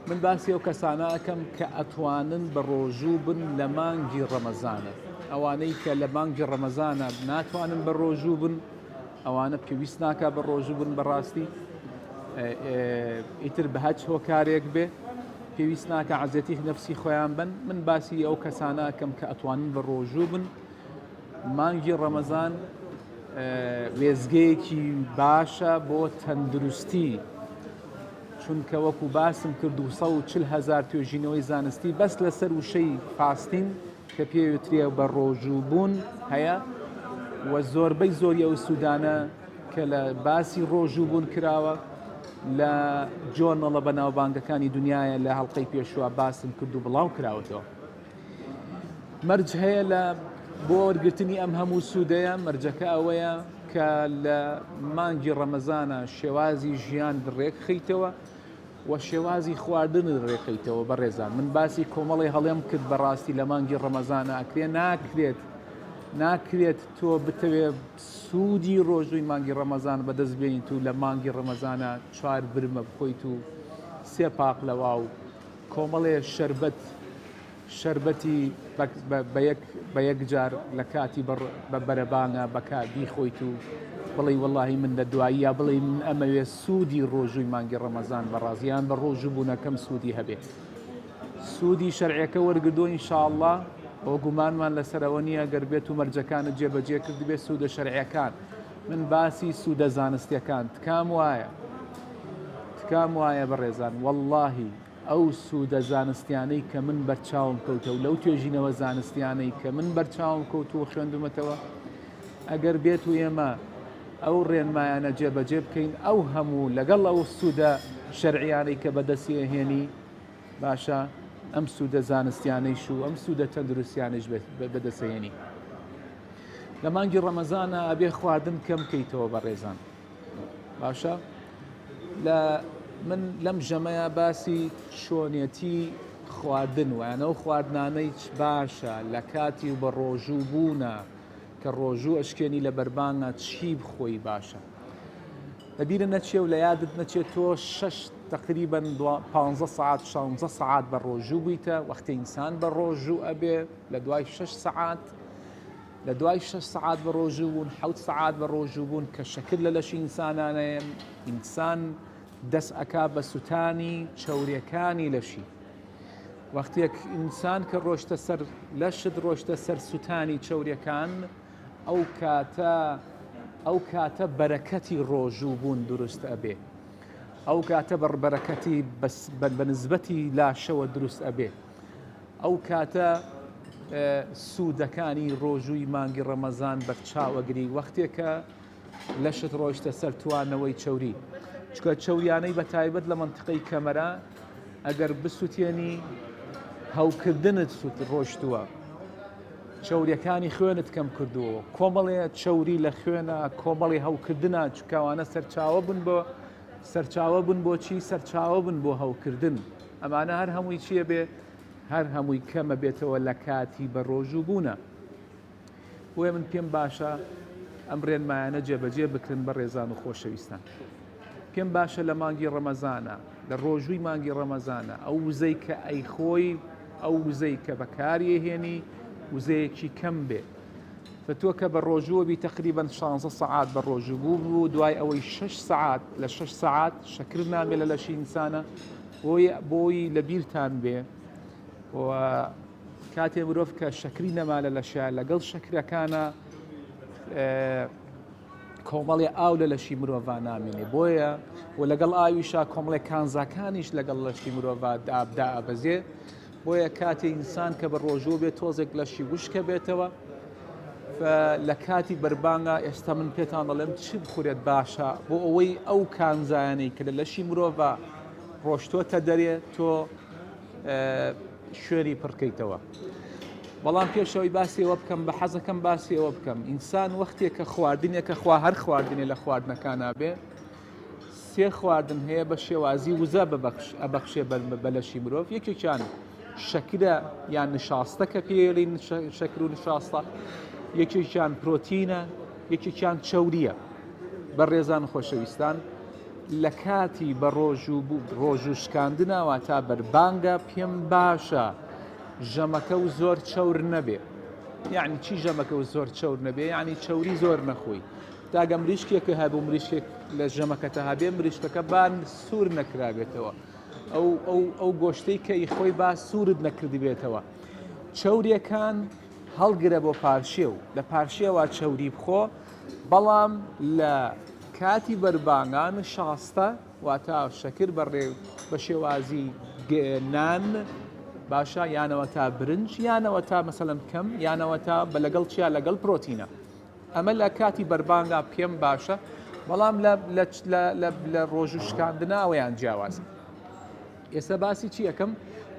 من باسی ئەو کەسانە ئەکەم کە ئەتوانن بە ڕۆژوو بن لە مانگی ڕەمەزانە ئەوانەی کە لە مانگی ڕەمەزانە ناتوانن بە ڕۆژوو بن ئەوانە پێویست ناکە بە ڕۆژوو بن بەڕاستی ئیتر بە هەچ هۆکارێک بێ پێویست ناکە عزیەتی نەفسی خۆیان بن من باسی ئەو کەسانە ئەکەم کە ئەتوانن بە ڕۆژوو بن مانگی ڕەمەزان وێزگەیەکی باشە بۆ تەندروستی چونکە وەکو باسم کرد 240 هزار توێژینەوەی زانستی بەس لەسەر وشەی fasting کە پێوترێ بە ڕۆژوو بوون هەیە و زۆربەی زۆری ئەو سوودانە کە لە باسی ڕۆژوو بوون کراوە لە journal ە بەناوبانگەکانی دنیاە لە هەڵلقەی پێشوە باسم کرد و بڵاو کراوەتەوە مەرج هەیە لە بۆ وەرگرتنی ئەم هەموو سوودەیە مەرجەکە ئەوەیە کە لە مانگی ڕەمەزانە شێوازی ژیان ڕێکخیتەوە و شێوازی خواردنت ڕێکخەیتەوە بەڕێزان من باسی کۆمەڵی هەڵێم کرد بەڕاستی لە مانگی ڕەمەزانە ئەکرێ ناکرێت ناکرێت تۆ بتەوێ سوودی ڕۆژووی مانگی ڕەمەزان بەدەست بێنیت و لە مانگی ڕەمەزانە چوار برمە بخۆیت و سێ پاقلەوا و کۆمەڵێ شەربەت شەربەتی بە یەک جار لە کاتی بە بەرەبانە بەکا بیخۆیت و بڵێی وەڵاهی من لە دواییە بڵێی من ئەمەوێ سوودی ڕۆژووی مانگی ڕەمەزان بە ڕازیان بە ڕۆژوو بوونەکەم سوودی هەبێ سوودی شەرعەکە وەرگردووە ئینشاءاللە. ئەوە گومانمان لەسەر ئەوە نییە گەر بێت و مەرجەکانت جێبەجێ کردبێت سوودە شەرعیەکان من باسی سوودە زانستیەکان تکام وایە تکام وایە بەڕێزان واللهی ئەو سوودە زانستیانەی کە من بەرچاوم کەوتە و لەو توێژینەوە زانستیانەی کە من بەرچاوم کەوتووە خوێندومەتەوە ئەگەر بێت و ئێمە ئەو ڕێنمایانە جێبەجێ بکەین ئەو هەموو لەگەڵ ئەو سوودە شەرعیانەی کە بەدەستی ئەهێنی باشە ئەم سوودە زانستیانەیش و ئەم سوودە تەندروستیانەیش بەدەسەهێنی لە مانگی ڕەمەزانە ئەبێ خواردن کەم کەیتەوە بە ڕێزان باشە لە من لەم ژەمەیە باسی چۆنێتی خواردن وانە و خواردنانەی باشە لە کاتی و بە ڕۆژوو بوونە کە ڕۆژوو ئەشکێنی لە بەربانگا چی بخۆی باشە لە بیرە نەچێ و لە یادت نەچێت تۆ شەش تقریبا 15 سعات 16 سعات بە ڕۆژوو بوویتە وەختی ئینسان بە ڕۆژوو ئەبێ لە دوای شەش سعات لە دوای شەش سعات بە ڕۆژوو بوون حەوت سعات بە ڕۆژوو بوون کە شەکر لە لەشی ئینسانانەیە ئینسان دەست ئەکا بە سوتانی چەورەکانی لەشی وەختێک ئینسان کە ڕۆشتە سەر لەشت ڕۆشتە سەر سوتانی چەوریەکان ئەو کاتە ئەو کاتە بەرەکەتی ڕۆژوو بوون دروست ئەبێ ئەو کاتە بە بەرەکەتی بە نسبەتی لاشەوە دروست ئەبێ ئەو کاتە سوودەکانی ڕۆژووی مانگی ڕەمەزان بەرچاوەگری وەختێکە لەشت ڕۆیشتە سەر توانەوەی چەوری چکە چەوریانەی بە تایبەت لە مەنتقەی کەمەرە ئەگەر بسوتێنی هەوکردنت سوت ڕۆشتووە چەوریەکانی خوێنت کەم کردووە کۆمەڵێ چەوری لە خوێنە کۆمەڵی هەوکردنە چکاوانە سەرچاوە بن بۆ سەرچاوە بن بۆچی سەرچاوە بن بۆ هەوکردن ئەمانە هەر هەمووی چییە بێ هەر هەمووی کەمە بێتەوە لە کاتی بە ڕۆژوو بوونە بۆیە من پێم باشە ئەم ڕێنمایانە جێبەجێ بکرن بە ڕێزان و خۆشەویستان پێم باشە لە مانگی ڕەمەزانە لە ڕۆژووی مانگی ڕەمەزانە ئەو وزەی کە ئەیخۆی ئەو وزەی کە بەکاری هێنی وزەیەکی کەم بێ تۆ کە بە ڕۆژووە بی تقریبا 16 سەعات بە ڕۆژوو بوو بوو دوای ئەوەی 6 سەعات لە 6 سەعات شەکر نامێ لە لەشی ئینسانە بۆی بۆی لە بیرتان بێ و کاتێ مرۆڤ کە شەکری نەما لە لەشە لەگەڵ شەکرەکانە کۆمەڵێ ئاو لە لەشی مرۆڤ نامێنێ بۆیە و لەگەڵ ئاویشا کۆمەڵێ کانزاکانیش لەگەڵ لەشی مرۆڤ دابدا ئەبەزێ بۆیە کاتێ ئینسان کە بە ڕۆژوو بێت تۆزێک لەشی وشکە بێتەوە لە کاتی بەربانگا ئێستا من پێتان دەڵێم چی بخورێت باشە بۆ ئەوەی ئەو کانزایانەی کە لە لەشی مرۆڤ ڕۆشتۆتە دەرێ تۆ شوێنی پڕکەیتەوە بەڵام پێشەوەی باسی ئەوە بکەم بە حەزەکەم باسی ئەوە بکەم ئینسان وەختێک کە خواردنێکە خوا هەر خواردنێ لە خواردنەکانا بێ سێ خواردن هەیە بە شێوازی وزە بەبەخش ئەبەخشێ بە لەشی مرۆڤ یەکێکیان شەکرە یان نشاستە کە پێڵین شەکر و نشاستە یەکێکیان پرۆتینە یەکێکیان چەوریە بە ڕێزان خۆشەویستان لە کاتی بە ڕۆژوو شکاندنا واتا بەربانگە پێم باشە ژەمەکە و زۆر چەور نەبێ یعنی چی ژەمەکە و زۆر چەور نەبێ یعنی چەوری زۆر نەخۆی تاگە مریشکێکە هەبوو مریشکێک لە ژەمەکەتە هەبێ مریشکەکە بان سوور نەکرابێتەوە ئەو ئەو ئەو گۆشتەی کە ئی خۆی با سوورت نەکردبێتەوە چەوریەکان هەڵگرە بۆ پارشێو لە پارشێوە چەوری بخۆ بەڵام لە کاتی بەربانگان شاستە واتا شەکر بە ڕێ بە شێوازی نان باشە یانەوە تا برنج یانەوە تا مەسەلەن کەم یانەوە تا بە لەگەڵ چیا لەگەڵ پرۆتینە ئەمە لە کاتی بەربانگا پێم باشە بەڵام لە ڕۆژ و شکاندناوەیان جیاوازە ئێستا باسی چی ئەکەم؟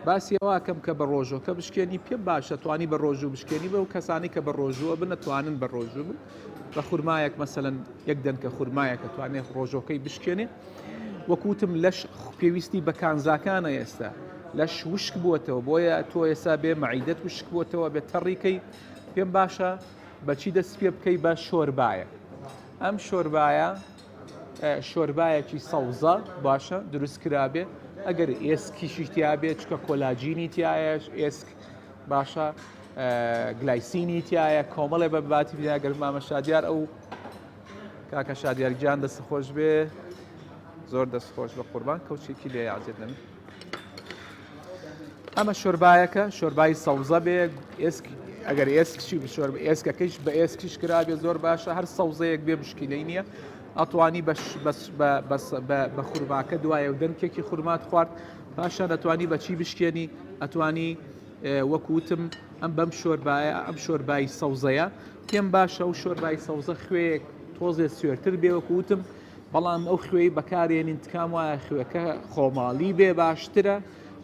باسی ئەوە ئەکەم کە بە ڕۆژۆکە بشکێنی پێم باشە توانی بە ڕۆژوو بشکێنی بەو کەسانی کە بە ڕۆژووە بن توانن بە ڕۆژوو بن بە خورمایەک مەسەلەن یەک دەنکە خورمایەکە توانێت ڕۆژۆکەی بشکێنێ وەکوتم لەش پێویستی بە کانزاکانە ئێستا لەش وشک بووەتەوە بۆیە تۆ ئێستا بێ مەعیدەت وشک بووەتەوە بێ تەڕیکەی پێم باشە بەچی دەست پێ بکەی بە شۆربایە ئەم شۆربایە شۆربایەکی سەوزە باشە دروست کرابێ ئەگەر ئێسکیشی تیابێ چکە کۆلاجینی تایە ئێسک باشە گلایسینی تایە کۆمەڵێ بە باتی گەر مامە شادیار ئەو کاکە شادیار گیان دەست خۆش بێ زۆر دەست خۆش بە قوربان کەوچێکی لێ یاجێت نەم. ئەمە شۆربایەکە شۆربای سەوزە بێ ئێسک ئەگەر ئێسکشی بشۆر ئێسکەکەیش بە ئێسکیش کرابێ زۆر باشە هەر سەوزەیەک بێ مشکیلەی نییە ئەتوانی بە خورماکە دوایە و دەنکێکی خورمات خوارد پاشان ئەتوانی بەچی بشکێنی ئەتوانی وەکوتم ئەم بەم شۆربایە ئەم شۆربای سەوزەیە پێم باشە و شۆربای سەوزە خوێیەک تۆزێ سوێرتر بێ وەکوتم بەڵام ئەو خوێی بەکارێنین تکام وایە خوێکە خۆماڵی بێ باشترە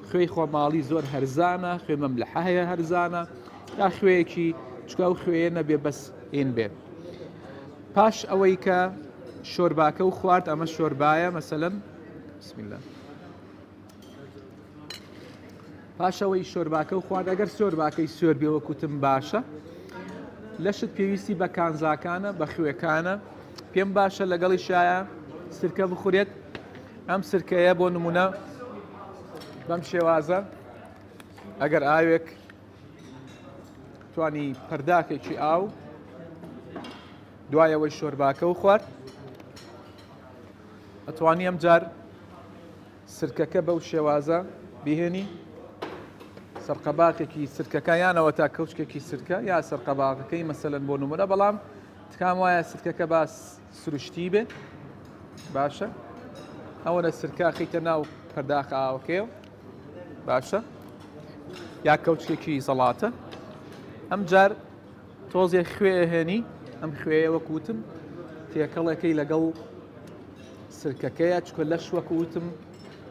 خوێی خۆماڵی زۆر هەرزانە خوێ مەملەحە هەیە هەرزانە یا خوێیەکی چکە ئەو خوێیە نەبێ بەس ئین بێ پاش ئەوەی کە شۆرباکە و خوارد ئەمە شۆربایە مەسەلەن بسم الله پاشەوەی شۆرباکە و خوارد ئەگەر سۆرباکەی سۆر بێ وەکوتم باشە لەشت پێویستی بە کانزاکانە بە خوێکانە پێم باشە لەگەڵی شایە سرکە بخورێت ئەم سرکەیە بۆ نمونە بەم شێوازە ئەگەر ئاوێک توانی پەرداخێکی ئاو دوایەوەی شۆرباکە و خوارد ئەتوانی ئەم جار سرکەکە بەو شێوازە بهێنی سەرقەباقێکی سرکەکە یانەوە تا کەوچکێکی سرکە یا سەرقەباغەکەی مەسەلەن بۆ نمونە بەڵام تکام وایە سرکەکە باس سروشتی بێ باشە ئەوەنە سرکە خیتە ناو پەرداخە ئاوەکەی باشە یا کەوچکێکی زەڵاتە ئەم جار تۆزێ خوێ ئەهێنی ئەم خوێیە وەک وتم تێکەڵێکەی لەگەڵ سرکەکەیە چکە لەش وەک وتم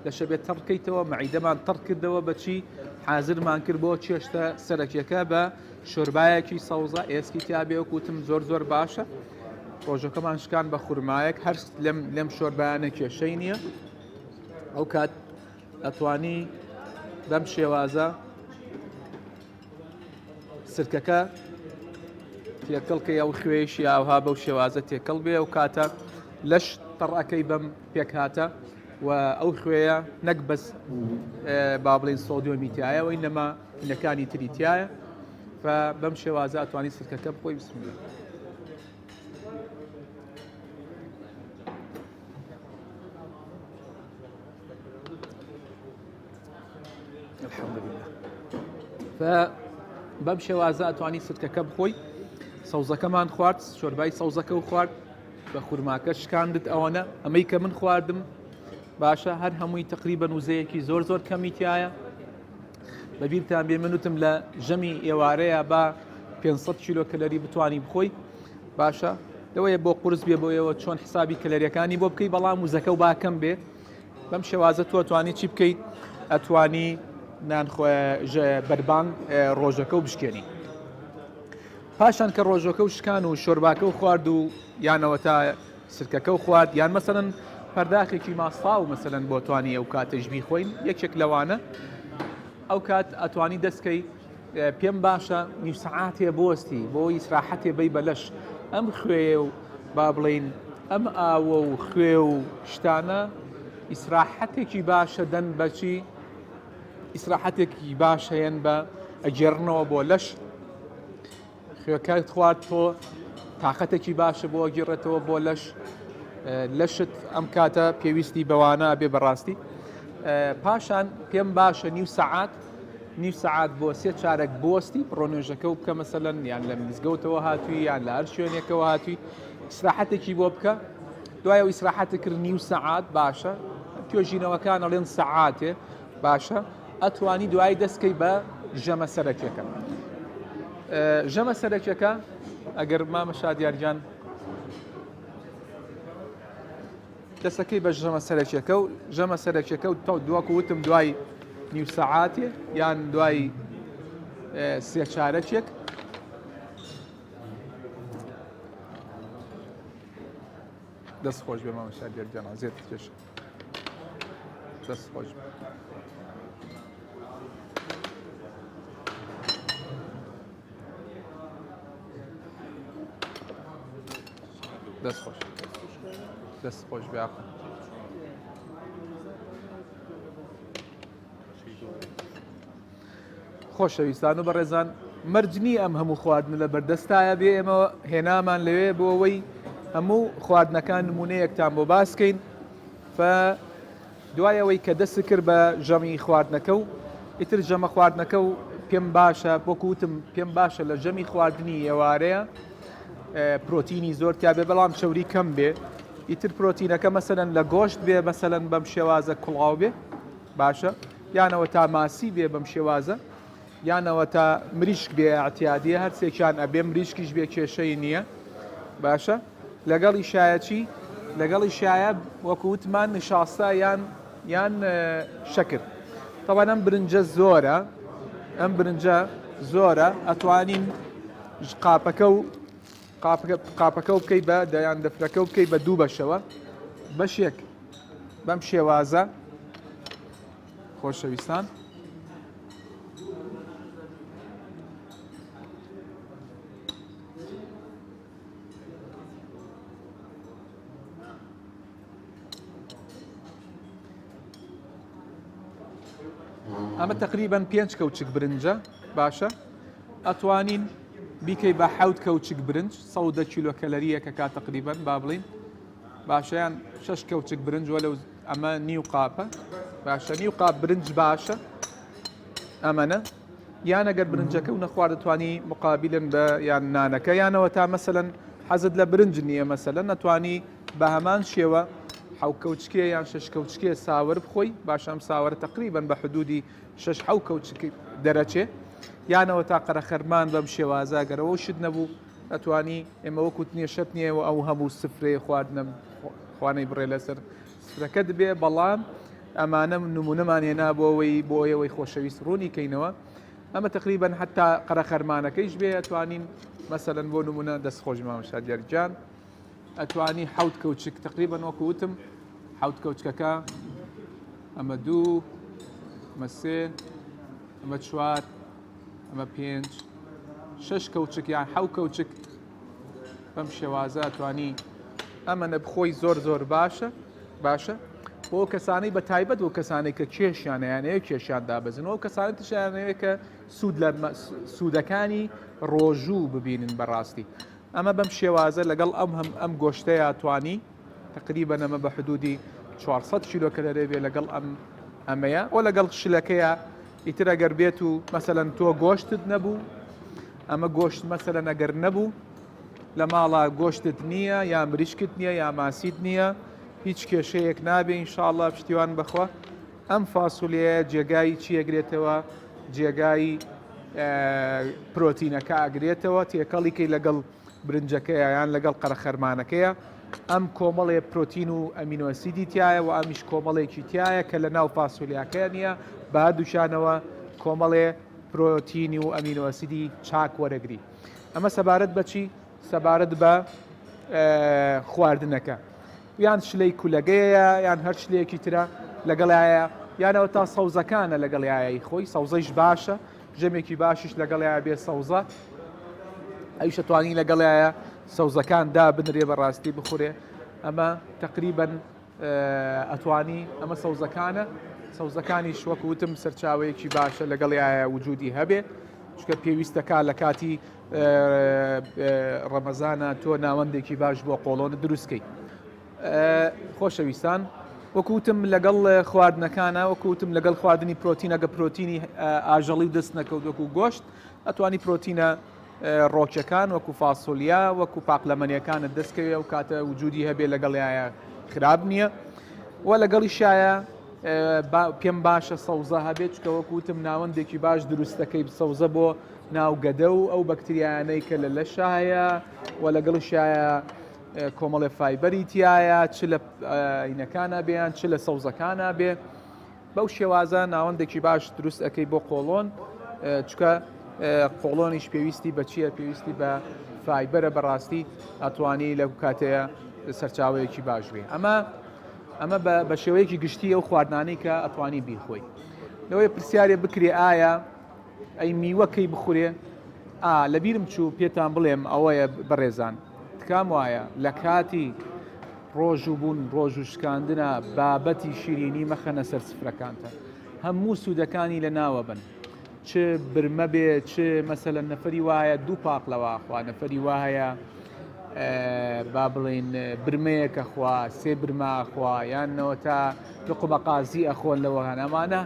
لەشە بێت تەڕکەیتەوە مەعیدەمان تەڕ کردەوە بەچی حازرمان کرد بۆ چێشتە سەرەکیەکە بە شۆربایەکی سەوزە ئێسکی تیابێ وەک وتم زۆر زۆر باشە ڕۆژەکەمان شکان بە خورمایەک هەر لەم لەم شۆربایانە کێشەی نییە ئەو کات ئەتوانی بەم شێوازە سرکەکە تێکەڵ کەی ئەو خوێیشی ئاوها بەو شێوازە تێکەڵ بێ ئەو کاتە لەش تەڕەکەی بەم پێکهاتە و ئەو خوێیە نەک بەس با بڵین سۆدیۆمی تایە ئەوەی نەما نەکانی تری تایە بەم شێوازە ئەتوانی سرکەکە بخۆی بسم الله الحمدلله بەم شێوازە ئەتوانی سرکەکە بخۆی سەوزەکەمان خوارد شۆربای سەوزەکە و خوارد بە خورماکە شکاندت ئەوەنە ئەمەی کە من خواردم باشە هەر هەمووی تقریبا وزەیەکی زۆر زۆر کەمی تایە بەبییرتان بێ من وتم لە ژەمی ئێوارەیە با 500 کیلۆ کەلەری بتانی بخۆی باشە لەوەیە بۆ قرس بێ بۆ ئێوە چۆن حسابی کەلەریەکانی بۆ بکەی بەڵام وزەکە و باکەم بێ بەم شێوازە تۆ ئەتوانی چی بکەیت ئەتوانی نان بەربانگ ڕۆژەکە و بشکێنی پاشان کە ڕۆژەکە و شکان و شۆرباکە و خوارد و یانەوە تا سرکەکە و خوارد یان مەسەن پەرداخێکی ماستا و مەسەن بۆ توانی ئەو کاتەش بیخۆین یەکێک لەوانە ئەو کات ئەتوانی دەستکەی پێم باشە نیو سەعاتێ بوەستی بۆ ئیسراحەتێ بەی بە لەش ئەم خوێیە و با بڵین ئەم ئاوە و خوێ و شتانە ئیسراحەتێکی باشە دەن بەچی ئیسراحەتێکی باش هەیەن بە ئەگێڕنەوە بۆ لەش خوێکەت خوارد تۆ تاقەتێکی باشە بۆ گێڕێتەوە بۆ لەش لەشت ئەم کاتە پێویستی بەوانە بێ بەڕاستی پاشان پێم باشە نیو سەعات نیو سەعات بۆ سێ چارەک بوەستی بڕۆ نوێژەکە و بکە مەسەلەن یان لە مزگەوتەوە هاتووی یان لە هەر شوێنێکەوە هاتووی ئیسراحەتێکی بۆ بکە دوای ئەو ئیسراحەتە کرد نیو سەعات باشە توێژینەوەکان ئەڵێن سەعاتێ باشە ئەتوانی دوای دەستکەی بە ژەمە سەرەکیەکە ژەمە سەرەکیەکە ئەگەر مامە شادیارگیان دەسەکەی بە ژەمە سەرەکیەکە و ژەمە سەرەکیەکە و تۆ دواکو وتم دوای نیو سەعاتێ یان دوای سێ چارەکێک دەست خۆش بێ مامە شادیار گیان عەزیەت کێش دەست خۆش بێ. دەست خۆش دەست خۆش بێ ئاخۆ. خۆشەویستان و بەڕێزان مەرج نییە ئەم هەموو خواردنە لە بەردەستایە بێ ئێمە هێنامان لەوێ بۆ ئەوەی هەموو خواردنەکان نمونەیەکتان بۆ باسکەین ف دوای ئەوەی کە دەست کرد بە ژەمی خواردنەکە و. ئیتر ژەمە خواردنەکە و پێم باشە وەکو وتم پێم باشە لە ژەمی خواردنی ئێوارەیە پرۆتینی زۆر تیاابێ بەڵام چەوری کەم بێ ئیتر پرۆتینەکە مەسەلەن لە گۆشت بێ مەسەلەن بەم شێوازە کوڵاو بێ باشە یانەوە تا ماسی بێ بەم شێوازە یانەوە تا مریشک بێ ئەعتیادیە هەرسێکیان ئەبێ مریشکیش بێ کێشەی نییە باشە لەگەڵی شایەچی لەگەڵی شایە وەکو وتمان نشاستە یان یان شەکر تەوان ئەم برنجە زۆرە ئەم برنجە زۆرە ئەتوانین قاپەکە و قاپەکە و بکەی بە دەیان دەفرەکە و بکەی بە دوو بەشەوە بەشێک بەم شێوازە خۆشەویستان ئەمە تقریبان پێنج کەوچک برنجە باشە ئەتوانین بیکەی بە حەوت کەوچک برنج 110 کیلۆ کەلەریەکە کا تقریبان با بڵین باشەیان شش کەوچک برنج وە لەو ئەمە نیو قاپە باشە نیو قاپ برنج باشە ئەمەنە یان ئەگەر برنجەکە و نەخوارد دەتوانی مقابلن بە یان نانەکە یانەوە تا مەسەلەن حەزت لە برنج نییە مەسەلەن نەتوانی بە هەمان شێوە حەو کەوچکێ یان شەش کەوچکێ ساوەر بخۆی باشە ئەم ساوەرە تقریبا بە حدودی شەش حەو کەوچک دەرەچێ یانەوە تا قەرەخەرمان بەم شێوازە گەرەوە شت نەبوو ئەتوانی ئێمە وەکوت نییە شەرت نییە و ئەو هەموو سفرەیە خواردنە خوانەی بڕێ لەسەر سفرەکەت بێ بەڵام ئەمانە نمونەمان هێنا بۆ ئەوەی بۆ ئێوەی خۆشەویست ڕوونی کەینەوە ئەمە تقریبا حتا قەرەخەرمانەکەیش بێ ئەتوانین مەسەلەن بۆ نمونە دەست خۆش مامۆستا دیار گیان ئەتوانی حەوت کەوچک تقریبا وەکو وتم حەوت کەوچکەکە ئەمە دوو ئەمە سێ ئەمە چوار ئەمە پێنج شەش کەوچک یان حەو کەوچک بەم شێوازە ئەتوانی ئەمەنە بخۆی زۆر زۆر باشە باشە بۆ کەسانی بە تایبەت بۆ کەسانی کە کێشیان یانەیە کێشیان دابەزن و کەسانی تشیانەیە کە سوود لە سوودەکانی ڕۆژوو ببینن بەڕاستی ئەمە بەم شێوازە لەگەڵ ئەم هەم ئەم گۆشتەیە توانی تقریبا ئەمە بە حدودی 400 کیلۆ کە لەرێ بێ لەگەڵ ئەم ئەمەیە و لەگەڵ شلەکەیە ئیتر ئەگەر بێت و مەسەلەن تۆ گۆشتت نەبوو ئەمە گۆشت مەسەلەن ئەگەر نەبوو لە ماڵا گۆشتت نییە یا مریشکت نییە یا ماسیت نییە هیچ کێشەیەک نابێ ئینشاءاللە پشتیوان بەخوا ئەم فاسولیە جێگای چی ئەگرێتەوە جێگای پرۆتینەکە ئەگرێتەوە تێکەڵی کەی لەگەڵ برنجەکەیە یان لەگەڵ قەرەخەرمانەکەیە ئەم کۆمەڵێ پرۆتین و ئەمینۆسیدی تایە و ئەمیش کۆمەڵێکی تایە کە لە ناو فاسۆلیاکە نییە بە هەردووکیانەوە کۆمەڵێ پرۆتینی و ئەمینۆسیدی چاک وەرەگری ئەمە سەبارەت بەچی سەبارەت بە خواردنەکە یان شلەی کولەگەیە یان هەر شلەیەکی ترە لەگەڵایە یانەوە تا سەوزەکانە لەگەڵیایە خۆی سەوزەیش باشە ژەمێکی باشیش لەگەڵیا بێ سەوزە ئەویشە توانی لەگەڵایە سەوزەکان دا بنرێ بەڕاستی بخورێ ئەمە تقریبن ئەتوانی ئەمە سەوزەکانە سەوزەکانیش وەک وتم سەرچاوەیەکی باشە لەگەڵیایە وجودی هەبێ چکە پێویستەکە لە کاتی ڕەمەزانە تۆ ناوەندێکی باش بۆ قۆڵۆنت دروستکەی خۆشەویستان وەکوتم لەگەڵ خواردنەکانە وەکوتم لەگەڵ خواردنی پرۆتینەگە پرۆتینی ئاژەڵی و دەست نەکەوت وەکو گۆشت ئەتوانی پرۆتینە ڕۆکەکان وەکو فاسۆلیا وەکو پاقلەمەنیەکانت دەستکەوێ و کاتە وجودی هەبێ لەگەڵیایە خراپ نییە و لەگەڵی شایە پێم باشە سەوزە هەبێت چکە وەکو وتم ناوەندێکی باش دروستەکەی سەوزە بۆ ناو گەدە و ئەو بەکتریایانەی کە لە لەشا هەیە و لەگەڵیشایە کۆمەڵێ فایبەری تایە چ لە ئینەکانە بێیان چ لە سەوزەکانە بێ بەو شێوازە ناوەندێکی باش دروست ئەەکەی بۆ قۆڵۆن چکە قۆڵۆنیش پێویستی بە چییە پێویستی بە فایبەرە بەڕاستی ئەتوانی لە کاتەیە سەرچاوەیەکی باش بێ ئەمە ئەمە بە شێوەیەکی گشتی ئەو خواردنانەی کە ئەتوانی بیخۆی لەوەی پرسیارێ بکرێ ئایا ئەی میوە کەی بخورێ؟ ئا لەبیرم چوو پێتان بڵێم ئەوەیە بەڕێزان تکام وایە لە کاتی ڕۆژوو بوون ڕۆژوو شکاندنا بابەتی شیرینی مەخەنە سەر سفرەکانتان هەموو سوودەکانی لە ناوە بن چ برمە بێ چ مەسەلەن نەفەری وایە دوو پاقلەوە خوا نەفەری وا هەیە با بڵین برمەیەکە خوا سێ برما خوا یان نەوەتا لقمە قازی ئەخۆن لەوە هەنەمانە.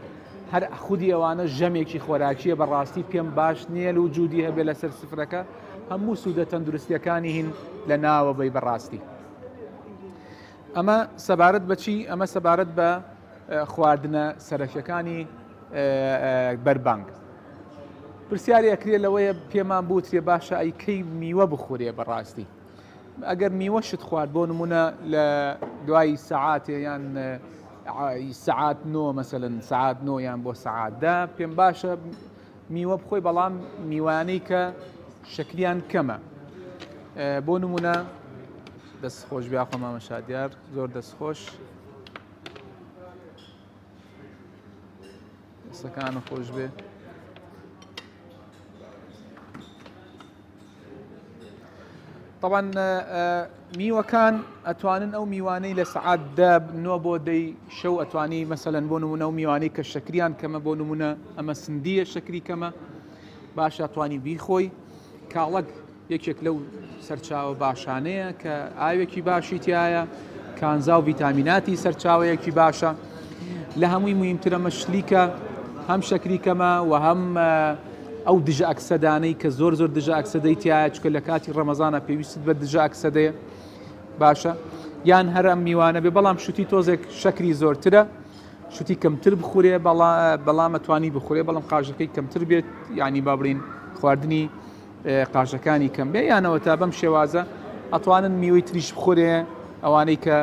هەر خودی ئەوانە ژەمێکی خۆراکیە بەڕاستی پێم باش نییە لە وجودی هەبێ لەسەر سفرەکە هەموو سوودە تەندروستیەکانی هین لە ناوە بەی بەڕاستی ئەمە سەبارەت بەچی ئەمە سەبارەت بە خواردنە سەرەکیەکانی بەربانگ پرسیاری ئەکرێ لەوەیە پێمان بوترێ باشە ئەی کەی میوە بخورێ بەڕاستی ئەگەر میوەشت خوارد بۆ نمونە لە دوای سەعاتێ یان سەعات نۆ مەسەلەن سەعات نۆ یان بۆ سەعات دە پێم باشە میوە بخۆی بەڵام میوانەی کە شەکریان کەمە بۆ نمونە دەست خۆش بیاخۆ مامە شادیار زۆر دەست خۆش دەستەکان خۆش بێ. طبعا میوەکان ئەتوانن ئەو میوانەی لە سەعات دە نۆ بۆ دەی شەو ئەتوانی مەسەلەن بۆ نمونە و میوانەی کە شەکریان کەمە بۆ نمونە ئەمە سندیە شەکری کەمە باشە توانی بیخۆی کاڵەک یەکێک لەو سەرچاوە باشانەیە کە ئاوێکی باشی تایە کانزا و ڤیتامیناتی سەرچاوەیەکی باشە لە هەمووی موهیمتر ئەمە شلیکە هەم شەکری کەمە و هەم ئەو دژە ئەکسەدانەی کە زۆر زۆر دژە ئەکسەدەی تایە چکە لە کاتی ڕەمەزانە پێویستت بە دژە ئەکسەدەیە باشە یان هەر ئەم میوانە بێ بەڵام شوتی تۆزێک شەکری زۆرترە شوتی کەمتر بخورێ بەڵام توانی بخورێ بەڵام قاژەکەی کەمتر بێت ینی با بڵین خواردنی قاژەکانی کەم بێ یانەوە تا بەم شێوازە ئەتوانن میوەی تریش بخورێ ئەوانەی کە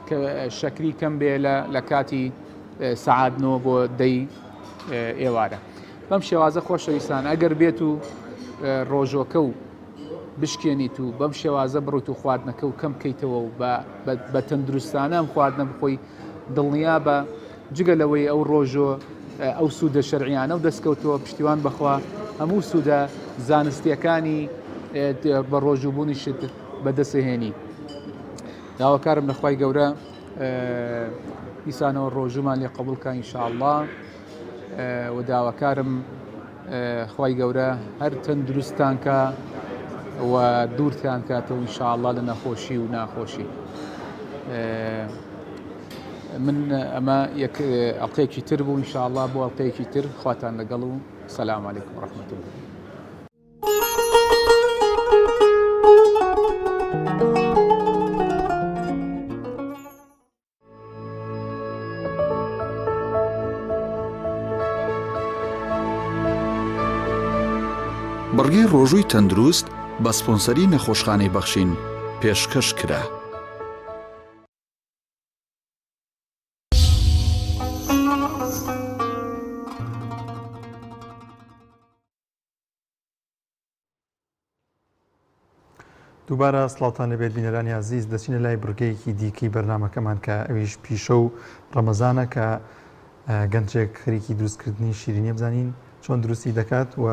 کە شەکری کەم بێ لە لە کاتی سەعات نۆ بۆ دەی ئێوارە بەم شێوازە خۆشەویستان ئەگەر بێت و ڕۆژۆکە و بشکێنیت و بەم شێوازە بڕیت و خواردنەکە و کەم کەیتەوە و بە تەندروستانە ئەم خواردنە بخۆی دڵنیا بە جگە لەوەی ئەو ڕۆژۆ ئەو سوودە شەرعیانە و دەستکەوتووە پشتیوان بەخوا هەموو سوودە زانستیەکانی بە ڕۆژووبوونیشت بەدەسهێنی داواکارم لە خوای گەورە دیسانەوە ڕۆژوومان لێ قبوڵ کە ان شاء الله و داواکارم خوای گەورە هەر تەندروستان کە و دوورتان کاتەوە ان شاء الله لە نەخۆشی و ناخۆشی من ئەمە یەک ئەڵلقەیەکی تر بوو ان شاء الله بۆ ئەڵلقەیەکی تر خواتان لەگەڵ و سلام علیکم ورحمة الله. بڕگەی ڕۆژووی تەندروست بە سپۆنسەری نەخۆشخانەی بەخشین پێشکەش کرا. دووبارە سڵاوتان لەبێت بینەرانی ئازیز دەچینە لای بڕگەیەکی دیکەی بەرنمەکەمان کە ئەویش پیشە و ڕەمەزانە کە گەنجێک خەریکی دروستکردنی شیرینیە بزانین چۆن دروستی دەکات و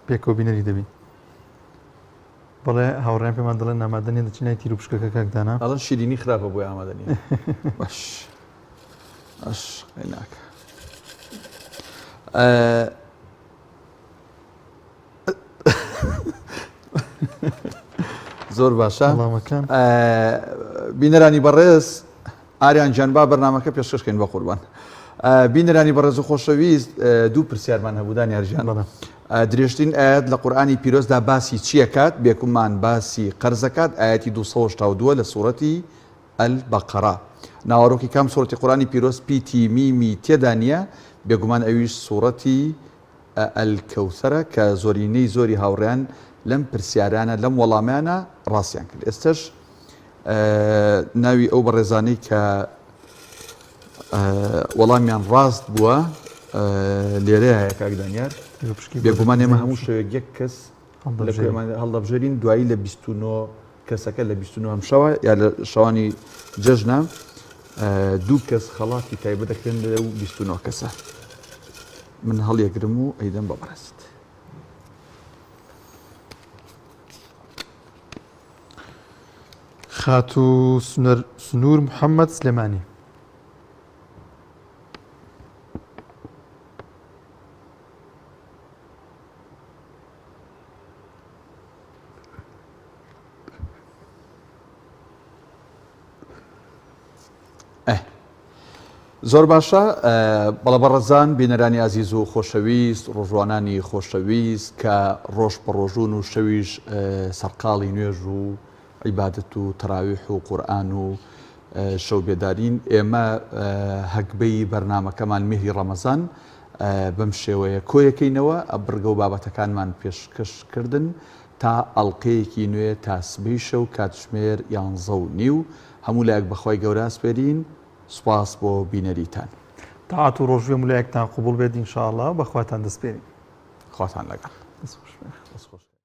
پێکەوە بینەری دەبین. بەڵێ هاوڕێیان پێمان دەڵێن ئامادە نیە دەچین لای تیروپشکەکە کاک دانا. ئەڵێن شیرینی خراپە بۆیە ئامادە نیە. باش باش ناکە. زۆر باشە بینەرانی بەڕێز ئاریان گیان با بەرنامەکە پێشکەش کەین بە قوربان بینەرانی بەڕێز و خۆشەویست دوو پرسیارمان هەبوو دانیار گیان درێژترین ئاەت لە قورآانی پیرۆزدا باسی چیەکات بێکومان باسی قەرزەکات ئاەتی 282 لە سوورەتی البقرە ناوەڕۆکی کام سوورەتی قورآانی پیرۆز پیتی میمی تێدا نییە بێگومان ئەویش سوورەتی الکوثرە کە زۆرینەی زۆری هاوڕێیان لەم پرسیارانە لەم وەڵامانە ڕاستیان کرد ئێستش ناوی ئەو بەڕێزانەی کە وەڵامیان ڕاست بووە لێرەیە کاک دانیار بێگومان ئێمە هەموو شەوێک یەک کەس هەڵدەبژێرین دوایی لە 29 کەسەکە لە 29 شەوە یا لە شەوانی جەژنە دوو کەس خەڵاتی تایبەت دەکرێن لەو 29 کەسە من هەڵیەگرم و ئەیدەم بە بەڕێزت. خاتوو سنوور محەممەد سلێمانی. زۆر باشە بەڵێ بەڕێزان بینەرانی ئازیز و خۆشەویست ڕۆژوانانی خۆشەویست کە ڕۆژ بە ڕۆژوون و شەویش سەرقاڵی نوێژ و عیبادەت و تەراویح و قورئان و شەو بێدارین ئێمە هەگبەی بەرنامەکەمان میهری ڕەمەزان بەم شێوەیە کۆیەکەینەوە بڕگە و بابەتەکانمان پێشکەش کردن تا ئەڵقەیەکی نوێ تا سبەی شەو کاتژمێر یانزە و نیو هەموو لایەک بەخوای گەورە ئەسپێرین سوپاس بۆ بینەریتان. تاعەت و ڕۆژوی هەموو لایەکتان قبوڵ بێت ان شاء اللە و بەخواتان دەسپێرین. خواتان لەگەڵ. دەست خۆش بێ. دەست خۆش.